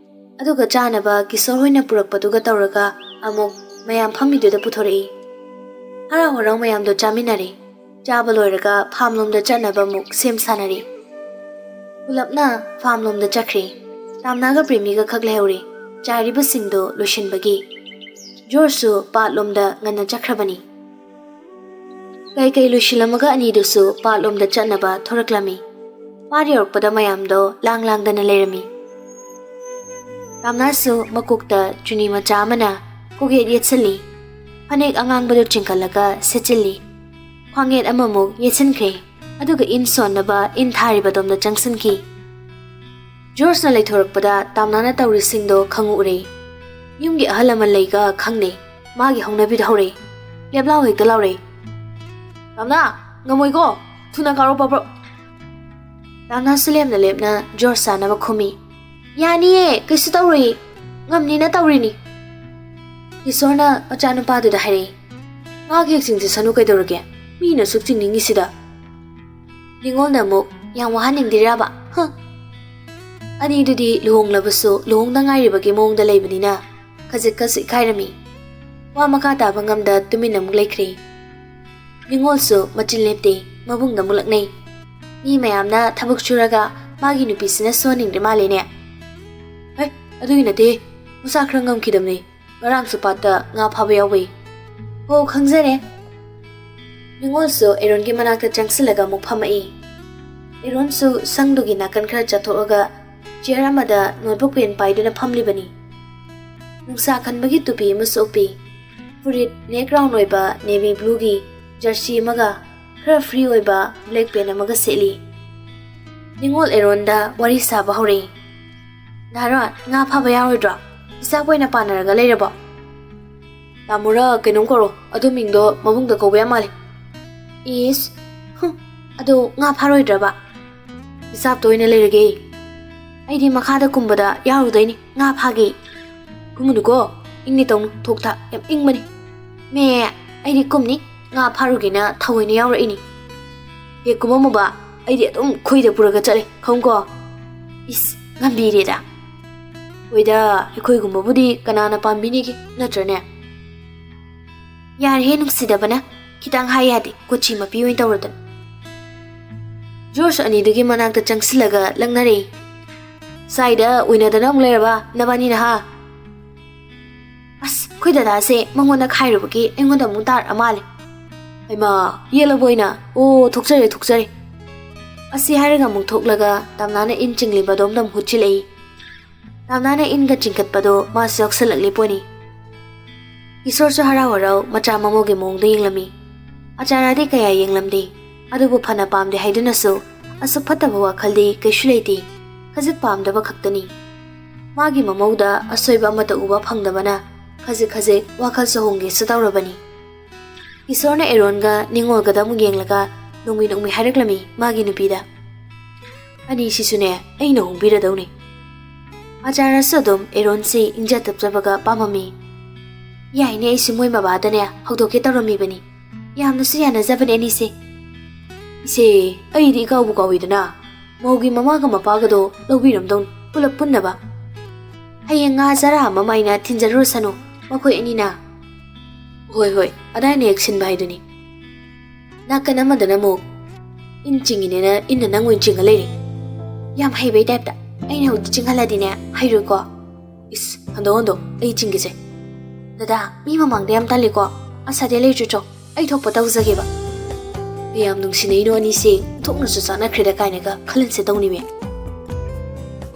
ꯑꯗꯨꯒ ꯆꯥꯅꯕ ꯀꯤꯁꯣꯔ ꯍꯣꯏꯅ ꯄꯨꯔꯛꯄꯗꯨꯒ ꯇꯧꯔꯒ ꯑꯃꯨꯛ ꯃꯌꯥꯝ ꯐꯝꯃꯤꯗꯨꯗ ꯄꯨꯊꯣꯔꯛꯏ꯫ ꯍꯔꯥꯎ ꯍꯔꯥꯎ ꯃꯌꯥꯝꯗꯣ ꯆꯥꯃꯤꯟꯅꯔꯦ꯫ ꯆꯥꯕ ꯂꯣꯏꯔꯒ ꯐꯥꯝꯂꯣꯝꯗ ꯆꯠꯅꯕ ꯑꯃꯨꯛ ꯁꯦꯝ ꯁꯥꯅꯔꯦ꯫ ꯄꯨꯂꯞꯅ ꯐꯥꯝꯂꯣꯝꯗ ꯆꯠꯈ꯭ꯔꯦ꯫ ꯇꯥꯝꯅꯥꯒ ꯄ꯭ꯔꯦꯃꯤꯒ ꯈꯛ ꯂꯩꯍꯧꯔꯦ ꯆꯥꯏꯔꯤꯕꯁꯤꯡꯗꯣ ꯂꯣꯏꯁꯤꯟꯕꯒꯤ꯫ ꯖꯣꯔꯖꯁꯨ ꯄꯥꯠꯂꯣꯝꯗ ꯉꯟꯅ ꯆꯠꯈ꯭ꯔꯕꯅꯤ꯫ ꯀꯩꯀꯩ ꯂꯣꯏꯁꯤꯜꯂꯝꯃꯒ ꯑꯅꯤꯗꯨꯁꯨ ꯄꯥꯠꯂꯣꯝꯗ ꯆꯠꯅꯕ ꯊꯣꯔꯛꯂꯝꯃꯤ꯫ ꯄꯥꯠ ꯌꯧꯔꯛꯄꯗ ꯃꯌꯥꯝꯗꯣ ꯂꯥꯡ ꯂꯥꯡꯗꯅ ꯂꯩꯔꯝꯃꯤ꯫ ꯇꯥꯝꯅꯥꯁꯨ ꯃꯀꯣꯛꯇ ꯆꯨꯅꯤ ꯃꯆꯥ ꯑꯃꯅ ꯀꯣꯛꯌꯦꯠ ꯌꯦꯠꯁꯤꯜꯂꯤ꯫ ꯐꯅꯦꯛ ꯑꯉꯥꯡꯕꯗꯨ ꯆꯤꯡꯈꯠꯂꯒ ꯁꯦꯠꯆꯤꯜꯂꯤ꯫ ꯈ꯭ꯋꯥꯡꯌꯦꯠ ꯑꯃꯃꯨꯛ ꯌꯦꯠꯁꯤꯟꯈ꯭ꯔꯦ꯫ ꯑꯗꯨꯒ ꯏꯟ ꯁꯣꯟꯅꯕ ꯏꯟ ꯊꯥꯔꯤꯕ ꯑꯗꯣꯝꯗ ꯆꯪꯁꯤꯟꯈꯤ꯫ ꯖꯣꯔꯖꯅ ꯂꯩꯊꯣꯔꯛꯄꯗ ꯇꯥꯝꯅꯥꯅ ꯇꯧꯔꯤꯁꯤꯡꯗꯣ ꯈꯪꯎꯔꯦ꯫ ꯌꯨꯝꯒꯤ ꯑꯍꯜ ꯂꯃꯟ ꯂꯩꯒ ꯈꯪꯗꯦ꯫ ꯃꯥꯒꯤ ꯍꯧꯅꯕꯤꯗ ꯍꯧꯔꯦ꯫ "ꯂꯦꯞꯂꯥꯎ, ꯍꯦꯛꯇ ꯂꯥꯎꯔꯦ꯫ ꯇꯥꯝꯅꯥ, ꯉꯝꯃꯣꯏꯀꯣ, ꯊꯨꯅ ꯀꯥꯔꯣ ꯄꯥꯕ꯭ꯔꯣ?" ꯇꯥꯝꯅꯥꯁꯨ ꯂꯦꯞꯅ ꯂꯦꯞꯅ ꯖꯣꯔꯖ ꯆꯥꯅꯕ ꯈꯨꯝꯃꯤ꯫ "ꯌꯥꯅꯤꯌꯦ, ꯀꯩꯁꯨ ꯇꯧꯔꯣꯏꯌꯦ꯫ ꯉꯝꯅꯤꯅ ꯇꯧꯔꯤꯅꯤ꯫" ꯀꯤꯁꯣꯔꯅ ꯃꯆꯥꯅꯨꯄꯥꯗꯨꯗ ꯍꯥꯏꯔꯛꯏ꯫ "ꯉꯥ ꯀꯦꯛ ꯆꯤꯡꯁꯤꯁꯅꯨ ꯀꯩꯗꯧꯔꯒꯦ? ꯃꯤꯅ ꯁꯨꯛ ꯆꯤꯡꯅꯤꯡꯉꯤꯁꯤꯗ꯫" ꯅꯤꯉꯣꯜꯅ ꯑꯃꯨꯛ, "ꯌꯥꯝ ꯋꯥꯍꯟꯅꯤꯡꯗꯤꯔꯕ? ꯍ!" ꯑꯅꯤꯗꯨꯗꯤ ꯂꯨꯍꯣꯡꯂꯕꯁꯨ ꯂꯨꯍꯣꯡꯗ ꯉꯥꯏꯔꯤꯕꯒꯤ ꯃꯑꯣꯡꯗ ꯂꯩꯕꯅꯤꯅ ꯈꯖꯤꯛ ꯈꯖꯤꯛ ꯏꯀꯥꯏꯔꯝꯃꯤ꯫ ꯋꯥ ꯃꯈꯥ ꯇꯥꯕ ꯉꯝꯗ ꯇꯨꯃꯤꯟꯅ ꯑꯃꯨꯛ ꯂꯩꯈ꯭ꯔꯦ꯫ ꯅꯤꯉꯣꯜꯁꯨ ꯃꯆꯤꯟ ꯂꯦꯞꯇꯦ, ꯃꯕꯨꯡꯗ ꯑꯃꯨꯛ ꯂꯛꯅꯩ꯫ "ꯃꯤ ꯃꯌꯥꯝꯅ ꯊꯕꯛ ꯁꯨꯔꯒ ꯃꯥꯒꯤ ꯅꯨꯄꯤꯁꯤꯅ ꯁꯨꯍꯟꯅꯤꯡꯗ꯭ꯔꯤ ꯃꯥꯜꯂꯦꯅꯦ꯫" "ꯍꯦ, ꯑꯗꯨꯒꯤ ꯅꯠꯇꯦ, ꯃꯁꯥ ꯈꯔ ꯉꯝꯈꯤꯗꯕꯅꯦ꯫ ꯉꯔꯥꯡꯁꯨ ꯄꯥꯠꯇ ꯉꯥ ꯐꯥꯕ ꯌꯥꯎꯕꯩ꯫" "ꯍꯣ, ꯈꯪꯖꯔꯦ꯫" ꯅꯤꯉꯣꯜꯁꯨ ꯑꯦꯔꯣꯟꯒꯤ ꯃꯅꯥꯛꯇ ꯆꯪꯁꯤꯜꯂꯒ ꯑꯃꯨꯛ ꯐꯝꯃꯛꯏ꯫ ꯑꯦꯔꯣꯟꯁꯨ ꯁꯪꯗꯨꯒꯤ ꯅꯥꯀꯟ ꯈꯔ ꯆꯠꯊꯣꯛꯂꯒ ꯆꯤꯌꯔ ꯑꯃꯗ ꯅꯣꯠꯕꯨꯛ ꯄꯦꯟ ꯄꯥꯏꯗꯨꯅ ꯐꯝꯂꯤꯕꯅꯤ꯫ ꯅꯨꯡꯁꯥ ꯈꯟꯕꯒꯤ ꯇꯨꯄꯤ ꯑꯃꯁꯨ ꯎꯞꯄꯤ꯫ ꯐꯨꯔꯤꯠ ꯅꯦꯛ ꯔꯥꯎꯟ ꯑꯣꯏꯕ ꯅꯦꯚꯤ ꯕ꯭ꯂꯨꯒꯤ ꯖꯔꯁꯤ ꯑꯃꯒ ꯈꯔ ꯐ꯭ꯔꯤ ꯑꯣꯏꯕ ꯕ꯭ꯂꯦꯛ ꯄꯦꯟ ꯑꯃꯒ ꯁꯦꯠꯂꯤ꯫ ꯅꯤꯉꯣꯜ ꯑꯦꯔꯣꯟꯗ ꯋꯥꯔꯤ ꯁꯥꯕ ꯍꯧꯔꯛꯏ꯫ "ꯗꯥꯔꯣꯟ, ꯉꯥ ꯐꯥꯕ ꯌꯥꯔꯣꯏꯗ꯭ꯔꯣ? ꯏꯆꯥꯄꯣꯏꯅ ꯄꯥꯟꯅꯔꯒ ꯂꯩꯔꯕꯣ?" "ꯇꯥꯃꯣꯔ ꯀꯩꯅꯣꯝ ꯀꯧꯔꯣ, ꯑꯗꯨ ꯃꯤꯡꯗꯣ ꯃꯕꯨꯡꯗ ꯀꯧꯕ ꯌꯥꯝ ꯃꯥꯜꯂꯦ꯫" "ꯏꯁ, ꯍꯨꯝ, ꯑꯗꯣ ꯉꯥ ꯐꯥꯔꯣꯏꯗ꯭ꯔꯕ?" "ꯏꯆꯥꯞꯇ ꯑꯣꯏꯅ ꯂꯩꯔꯒꯦ꯫ ꯑꯩꯗꯤ ꯃꯈꯥꯗ ꯀꯨꯝꯕꯗ ꯌꯥꯎꯔꯨꯗꯣꯏꯅꯤ, ꯉꯥ ꯐꯥꯒꯦ꯫" "ꯀꯨꯝꯃꯨꯅꯨꯀꯣ, ꯏꯪꯅꯤ ꯇꯧꯅꯨ, ꯊꯣꯛ ꯊꯥꯛ ꯌꯥꯝ ꯏꯪꯕꯅꯤ꯫" "ꯃꯦ, ꯑꯩꯗꯤ ꯀꯨꯝꯅꯤ, ꯉꯥ ꯐꯥꯔꯨꯒꯦꯅ ꯊꯑꯣꯏꯅ ꯌꯥꯎꯔꯛꯏꯅꯤ꯫" "ꯍꯦꯛ ꯀꯨꯝꯃꯝꯃꯨꯕ, ꯑꯩꯗꯤ ꯑꯗꯨꯝ ꯈꯨꯏꯗ ꯄꯨꯔꯒ ꯆꯠꯂꯦ, ꯈꯪꯉꯨꯀꯣ꯫" "ꯏꯁ, ꯉꯝꯕꯤꯔꯦꯗ꯫" "ꯍꯣꯏꯗ, ꯑꯩꯈꯣꯏꯒꯨꯝꯕꯕꯨꯗꯤ ꯀꯅꯥꯅ ꯄꯥꯝꯕꯤꯅꯤꯒꯦ, ꯅꯠꯇ꯭ꯔꯅꯦ?" "ꯌꯥꯔꯦꯍꯦ, ꯅꯨꯡꯁꯤꯗꯕꯅ ꯈꯤꯇꯪ ꯍꯥꯏ ꯌꯥꯗꯦ, ꯀꯣꯆꯤ ꯃꯄꯤ ꯑꯣꯏꯅ ꯇꯧꯔꯗꯅ꯫" ꯖꯣꯔꯖ ꯑꯅꯤꯗꯨꯒꯤ ꯃꯅꯥꯛꯇ ꯆꯪꯁꯤꯜꯂꯒ ꯂꯛꯅꯔꯦ꯫ "ꯁ꯭ꯋꯥꯏꯗ ꯎꯏꯅꯗꯅ ꯑꯃꯨꯛ ꯂꯩꯔꯕ ꯅꯕꯥꯅꯤꯅ, ꯍꯥ?" "ꯑꯁ, ꯑꯩꯈꯣꯏ ꯗꯗꯥꯁꯦ ꯃꯉꯣꯟꯗ ꯈꯥꯏꯔꯨꯕꯒꯤ ꯑꯩꯉꯣꯟꯗ ꯑꯃꯨꯛ ꯇꯥꯔꯛꯑ ꯃꯥꯜꯂꯦ꯫" "ꯍꯩꯃꯥ, ꯌꯦꯠꯂꯕꯣ ꯑꯩꯅ? ꯑꯣ, ꯊꯣꯛꯆꯔꯦ, ꯊꯣꯛꯆꯔꯦ꯫" ꯑꯁꯤ ꯍꯥꯏꯔꯒ ꯑꯃꯨꯛ ꯊꯣꯛꯂꯒ ꯇꯥꯝꯅꯥꯅ ꯏꯟ ꯆꯤꯡꯂꯤꯕ ꯑꯗꯣꯝꯗ ꯑꯃꯨꯛ ꯍꯨꯠꯆꯤꯜꯂꯛꯏ꯫ ꯇꯥꯝꯅꯥꯅ ꯏꯟꯒ ꯆꯤꯡꯈꯠꯄꯗꯣ ꯃꯥꯁꯨ ꯌꯥꯎꯁꯜꯂꯛꯂꯤ ꯄꯣꯠꯅꯤ꯫ ꯀꯤꯁꯣꯔꯁꯨ ꯍꯔꯥꯎ ꯍꯔꯥꯎ ꯃꯆꯥ ꯃꯃꯧꯒꯤ ꯃꯑꯣꯡꯗ ꯌꯦꯡꯂꯝꯃꯤ꯫ ꯑꯆꯥꯔꯥꯗꯤ ꯀꯌꯥ ꯌꯦꯡꯂꯝꯗꯦ, ꯑꯗꯨꯕꯨ ꯐꯅ ꯄꯥꯝꯗꯦ ꯍꯥꯏꯗꯨꯅꯁꯨ ꯑꯁꯨꯛ ꯐꯠꯇꯕ ꯋꯥꯈꯜꯗꯤ ꯀꯩꯁꯨ ꯂꯩꯇꯦ, ꯈꯖꯤꯛ ꯄꯥꯝꯗꯕ ꯈꯛꯇꯅꯤ꯫ ꯃꯥꯒꯤ ꯃꯃꯧꯗ ꯑꯁꯣꯏꯕ ꯑꯃꯠꯇ ꯎꯕ ꯐꯪꯗꯕꯅ ꯈꯖꯤꯛ ꯈꯖꯤꯛ ꯋꯥꯈꯜꯁꯨ ꯍꯣꯡꯒꯦꯁꯨ ꯇꯧꯔꯕꯅꯤ꯫ ꯀꯤꯁꯣꯔꯅ ꯑꯦꯔꯣꯟꯒ ꯅꯤꯡꯉꯣꯜꯒꯗ ꯑꯃꯨꯛ ꯌꯦꯡꯂꯒ ꯅꯣꯡꯃꯤ ꯅꯣꯡꯃꯤ ꯍꯥꯏꯔꯛꯂꯝꯃꯤ ꯃꯥꯒꯤ ꯅꯨꯄꯤꯗ, "ꯑꯅꯤꯁꯤꯁꯨꯅꯦ ꯑꯩꯅ ꯍꯣꯡꯕꯤꯔꯗꯧꯅꯤ꯫ ꯑꯆꯥꯔꯁꯨ ꯑꯗꯨꯝ ꯑꯦꯔꯣꯟꯁꯤ ꯏꯪꯖ ꯇꯞꯆꯕꯒ ꯄꯥꯝꯃꯝꯃꯤ꯫ ꯌꯥꯏꯅꯦ, ꯑꯩꯁꯨ ꯃꯣꯏ ꯃꯕꯥꯗꯅꯦ ꯍꯧꯗꯣꯛꯀꯦ ꯇꯧꯔꯝꯃꯤꯕꯅꯤ꯫ ꯌꯥꯝꯅꯁꯨ ꯌꯥꯅꯖꯕꯅꯦ ꯑꯅꯤꯁꯦ꯫ ꯏꯆꯦ, ꯑꯩꯗꯤ ꯏꯀꯥꯎꯕꯨ ꯀꯥꯎꯏꯗꯅ꯫ ꯃꯧꯒꯤ ꯃꯃꯥꯒ ꯃꯄꯥꯒꯗꯣ ꯂꯧꯕꯤꯔꯝꯗꯧꯅꯤ ꯄꯨꯂꯞ ꯄꯨꯟꯅꯕ꯫ ꯍꯌꯦꯡ ꯉꯥ ꯆꯔꯥ ꯑꯃ ꯃꯥꯏꯅ ꯊꯤꯟꯖꯔꯨꯔꯁꯅꯨ ꯃꯈꯣꯏ ꯑꯅꯤꯅ꯫" "ꯍꯣꯏ ꯍꯣꯏ, ꯑꯗꯥꯏꯅ ꯍꯦꯛ ꯁꯤꯟꯕ ꯍꯥꯏꯗꯨꯅꯤ꯫" ꯅꯥꯀꯟ ꯑꯃꯗꯅ ꯑꯃꯨꯛ, "ꯏꯟ ꯆꯤꯡꯉꯤꯅꯦꯅ ꯏꯟꯅ ꯅꯪ ꯑꯣꯏꯅ ꯆꯤꯡꯉ ꯂꯩꯔꯦ꯫ ꯌꯥꯝ ꯍꯩꯕꯩ ꯇꯥꯏꯞꯇ꯫ ꯑꯩꯅ ꯍꯧꯖꯤꯛ ꯆꯤꯡꯍꯜꯂꯗꯤꯅꯦ ꯍꯩꯔꯣꯏꯀꯣ꯫" "ꯏꯁ, ꯍꯟꯗꯣꯛ ꯍꯟꯗꯣꯛ, ꯑꯩ ꯆꯤꯡꯒꯦꯁꯦ꯫" "ꯗꯗꯥ, ꯃꯤ ꯃꯃꯥꯡꯗ ꯌꯥꯝ ꯇꯜꯂꯤꯀꯣ꯫ ꯑꯁꯥꯗꯤ ꯂꯩꯇ꯭ꯔꯣ ꯆꯣ, ꯑꯩ ꯊꯣꯛꯄ ꯇꯧꯖꯒꯦꯕ꯫" ꯀꯌꯥꯝ ꯅꯨꯡꯁꯤꯅꯩꯅꯣ ꯑꯅꯤꯁꯦ, ꯊꯣꯛꯅꯁꯨ ꯆꯥꯟꯅꯈ꯭ꯔꯦꯗ ꯀꯥꯏꯅꯒ ꯈꯜꯍꯟꯁꯦ ꯇꯧꯅꯤꯃꯦ꯫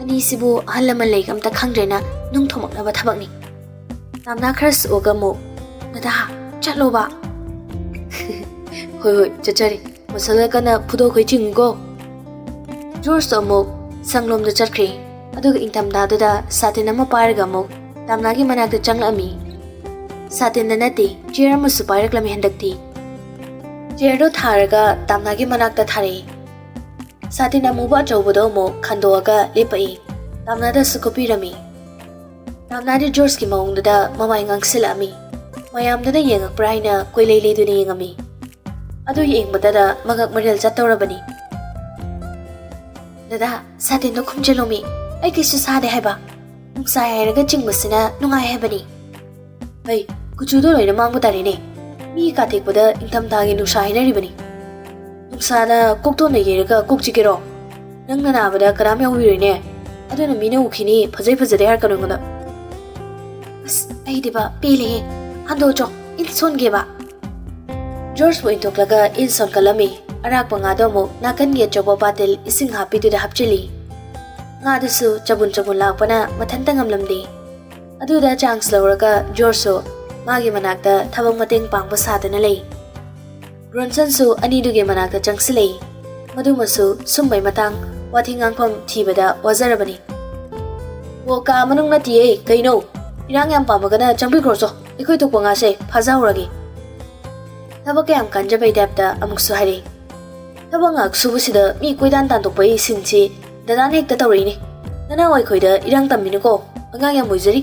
ꯑꯅꯤꯁꯤꯕꯨ ꯑꯍꯜ ꯂꯃꯟ ꯂꯩꯒ ꯑꯝꯇ ꯈꯪꯗ꯭ꯔꯦꯅ ꯅꯨꯡ ꯊꯣꯝꯃꯛꯅꯕ ꯊꯕꯛꯅꯤ꯫ ꯇꯥꯝꯅꯥ ꯈꯔ ꯁꯣꯛꯑꯒ ꯑꯃꯨꯛ, "ꯗꯗꯥ, ꯆꯠꯂꯣꯕ꯫" "ꯍꯣꯏ ꯍꯣꯏ, ꯆꯠꯆꯔꯤ꯫ ꯃꯁꯜꯒ ꯀꯟꯅ ꯐꯨꯗꯣꯛꯈꯣꯏ ꯆꯤꯡꯉꯨꯀꯣ꯫" ꯖꯣꯔꯖꯇꯣ ꯑꯃꯨꯛ ꯁꯪꯂꯣꯝꯗ ꯆꯠꯈ꯭ꯔꯦ꯫ ꯑꯗꯨꯒ ꯏꯪꯊꯝꯊꯥꯗꯨꯗ ꯁꯥꯇꯤꯟ ꯑꯃ ꯄꯥꯏꯔꯒ ꯑꯃꯨꯛ ꯇꯥꯝꯅꯥꯒꯤ ꯃꯅꯥꯛꯇ ꯆꯪꯂꯛꯑꯝꯃꯤ꯫ ꯁꯥꯇꯤꯟꯗ ꯅꯠꯇꯦ, ꯆꯤꯌꯔ ꯑꯃꯁꯨ ꯄꯥꯏꯔꯛꯂꯝꯃꯤ ꯍꯟꯗꯛꯇꯤ꯫ ꯆꯤꯌꯔꯗꯣ ꯊꯥꯔꯒ ꯇꯥꯝꯅꯥꯒꯤ ꯃꯅꯥꯛꯇ ꯊꯥꯔꯛꯏ꯫ ꯁꯥꯇꯤꯟ ꯑꯃꯨꯕ ꯑꯆꯧꯕꯗꯣ ꯑꯃꯨꯛ ꯈꯟꯗꯣꯛꯑꯒ ꯂꯦꯞꯄꯛꯏ꯫ ꯇꯥꯝꯅꯥꯗꯁꯨ ꯀꯨꯞꯄꯤꯔꯝꯃꯤ꯫ ꯇꯥꯝꯅꯥꯗꯤ ꯖꯣꯔꯖꯀꯤ ꯃꯑꯣꯡꯗꯨꯗ ꯃꯃꯥꯏ ꯉꯥꯡꯁꯤꯜꯂꯛꯑꯝꯃꯤ꯫ ꯃꯌꯥꯝꯗꯨꯅ ꯌꯦꯡꯉꯛꯄ꯭ꯔꯥ ꯍꯥꯏꯅ ꯀꯣꯏꯂꯩ ꯂꯩꯗꯨꯅ ꯌꯦꯡꯉꯝꯃꯤ꯫ ꯑꯗꯨ ꯌꯦꯡꯕꯗꯗ ꯃꯉꯛ ꯃꯔꯦꯜ ꯆꯠꯇꯧꯔꯕꯅꯤ꯫ "ꯗꯗꯥ, ꯁꯥꯇꯤꯟꯗꯣ ꯈꯨꯝꯖꯤꯜꯂꯣꯃꯤ, ꯑꯩ ꯀꯩꯁꯨ ꯁꯥꯗꯦ ꯍꯥꯏꯕ꯫ ꯅꯨꯡꯁꯥ ꯌꯥꯏꯔꯒ ꯆꯤꯡꯕꯁꯤꯅ ꯅꯨꯡꯉꯥꯏ ꯍꯥꯏꯕꯅꯤ꯫" "ꯍꯩ, ꯀꯨꯆꯨꯗꯣ ꯂꯣꯏꯅ ꯃꯥꯡꯕ ꯇꯥꯔꯦꯅꯦ꯫ ꯃꯤ ꯀꯥꯊꯦꯛꯄꯗ ꯏꯪꯊꯝꯊꯥꯒꯤ ꯅꯨꯡꯁꯥ ꯍꯥꯏꯅꯔꯤꯕꯅꯤ꯫ ꯅꯨꯡꯁꯥꯅ ꯀꯣꯛꯇꯣꯟꯅ ꯌꯩꯔꯒ ꯀꯣꯛ ꯆꯤꯛꯀꯦꯔꯣ? ꯅꯪꯅ ꯅꯥꯕꯗ ꯀꯅꯥꯝ ꯌꯥꯎꯕꯤꯔꯣꯏꯅꯦ꯫ ꯑꯗꯨꯅ ꯃꯤꯅ ꯎꯈꯤꯅꯤ, ꯐꯖꯩ ꯐꯖꯗꯦ ꯍꯥꯏꯔꯛꯀꯅꯨ ꯑꯩꯉꯣꯟꯗ꯫" "ꯑꯁ, ꯑꯩꯗꯤꯕ ꯄꯦꯜꯂꯦꯍꯦ꯫ ꯍꯟꯗꯣꯛꯆꯣ, ꯏꯟ ꯁꯣꯟꯒꯦꯕ꯫" ꯖꯣꯔꯖꯄꯨ ꯏꯟꯊꯣꯛꯂꯒ ꯏꯟ ꯁꯣꯟꯀꯠꯂꯝꯃꯤ꯫ ꯑꯔꯥꯛꯄ ꯉꯥꯗꯣ ꯑꯃꯨꯛ ꯅꯥꯀꯟꯒꯤ ꯑꯆꯧꯕ ꯕꯥꯇꯤꯜ ꯏꯁꯤꯡ ꯍꯥꯞꯄꯤꯗꯨꯗ ꯍꯥꯞꯆꯤꯜꯂꯤ꯫ ꯉꯥꯗꯨꯁꯨ ꯆꯕꯨꯟ ꯆꯕꯨꯟ ꯂꯥꯛꯄꯅ ꯃꯊꯟꯇ ꯉꯝꯂꯝꯗꯦ꯫ ꯑꯗꯨꯗ ꯆꯥꯟꯁ ꯂꯧꯔꯒ ꯖꯣꯔꯖꯁꯨ ꯃꯥꯒꯤ ꯃꯅꯥꯛꯇ ꯊꯕꯛ ꯃꯇꯦꯡ ꯄꯥꯡꯕ ꯁꯥꯗꯅ ꯂꯩ꯫ ꯕ꯭ꯔꯣꯟꯁꯟꯁꯨ ꯑꯅꯤꯗꯨꯒꯤ ꯃꯅꯥꯛꯇ ꯆꯪꯁꯤꯜꯂꯛꯏ꯫ ꯃꯗꯨꯃꯁꯨ ꯁꯨꯝꯕꯩ ꯃꯇꯥꯡ ꯋꯥꯊꯤ ꯉꯥꯡꯐꯝ ꯊꯤꯕꯗ ꯋꯥꯖꯔꯕꯅꯤ꯫ "ꯑꯣ, ꯀꯥ ꯃꯅꯨꯡ ꯅꯠꯇꯤꯌꯦ, ꯀꯩꯅꯣ? ꯏꯔꯥꯡ ꯌꯥꯝ ꯄꯥꯝꯃꯒꯅ ꯆꯪꯕꯤꯈ꯭ꯔꯣ ꯆꯣ, ꯑꯩꯈꯣꯏ ꯊꯣꯛꯄ ꯉꯥꯁꯦ ꯐꯥꯖꯍꯧꯔꯒꯦ"꯫ ꯊꯕꯛ ꯀꯌꯥꯝ ꯀꯟꯖꯕꯩ ꯇꯥꯏꯞꯇ ꯑꯃꯨꯛꯁꯨ ꯍꯥꯏꯔꯛꯏ꯫ "ꯊꯕꯛ ꯉꯥꯏꯍꯥꯛ ꯁꯨꯕꯁꯤꯗ ꯃꯤ ꯀꯣꯏꯇꯥꯟ ꯇꯥꯟꯊꯣꯛꯄꯒꯤ ꯁꯤꯟꯁꯤ ꯗꯗꯥꯅ ꯍꯦꯛꯇ ꯇꯧꯔꯛꯏꯅꯦ꯫ ꯅꯅꯥꯎ ꯑꯩꯈꯣꯏꯗ ꯏꯔꯥꯡ ꯇꯝꯃꯤꯅꯨꯀꯣ, ꯑꯉꯥꯡ ꯌꯥꯝ ꯑꯣꯏꯖꯔꯤ"꯫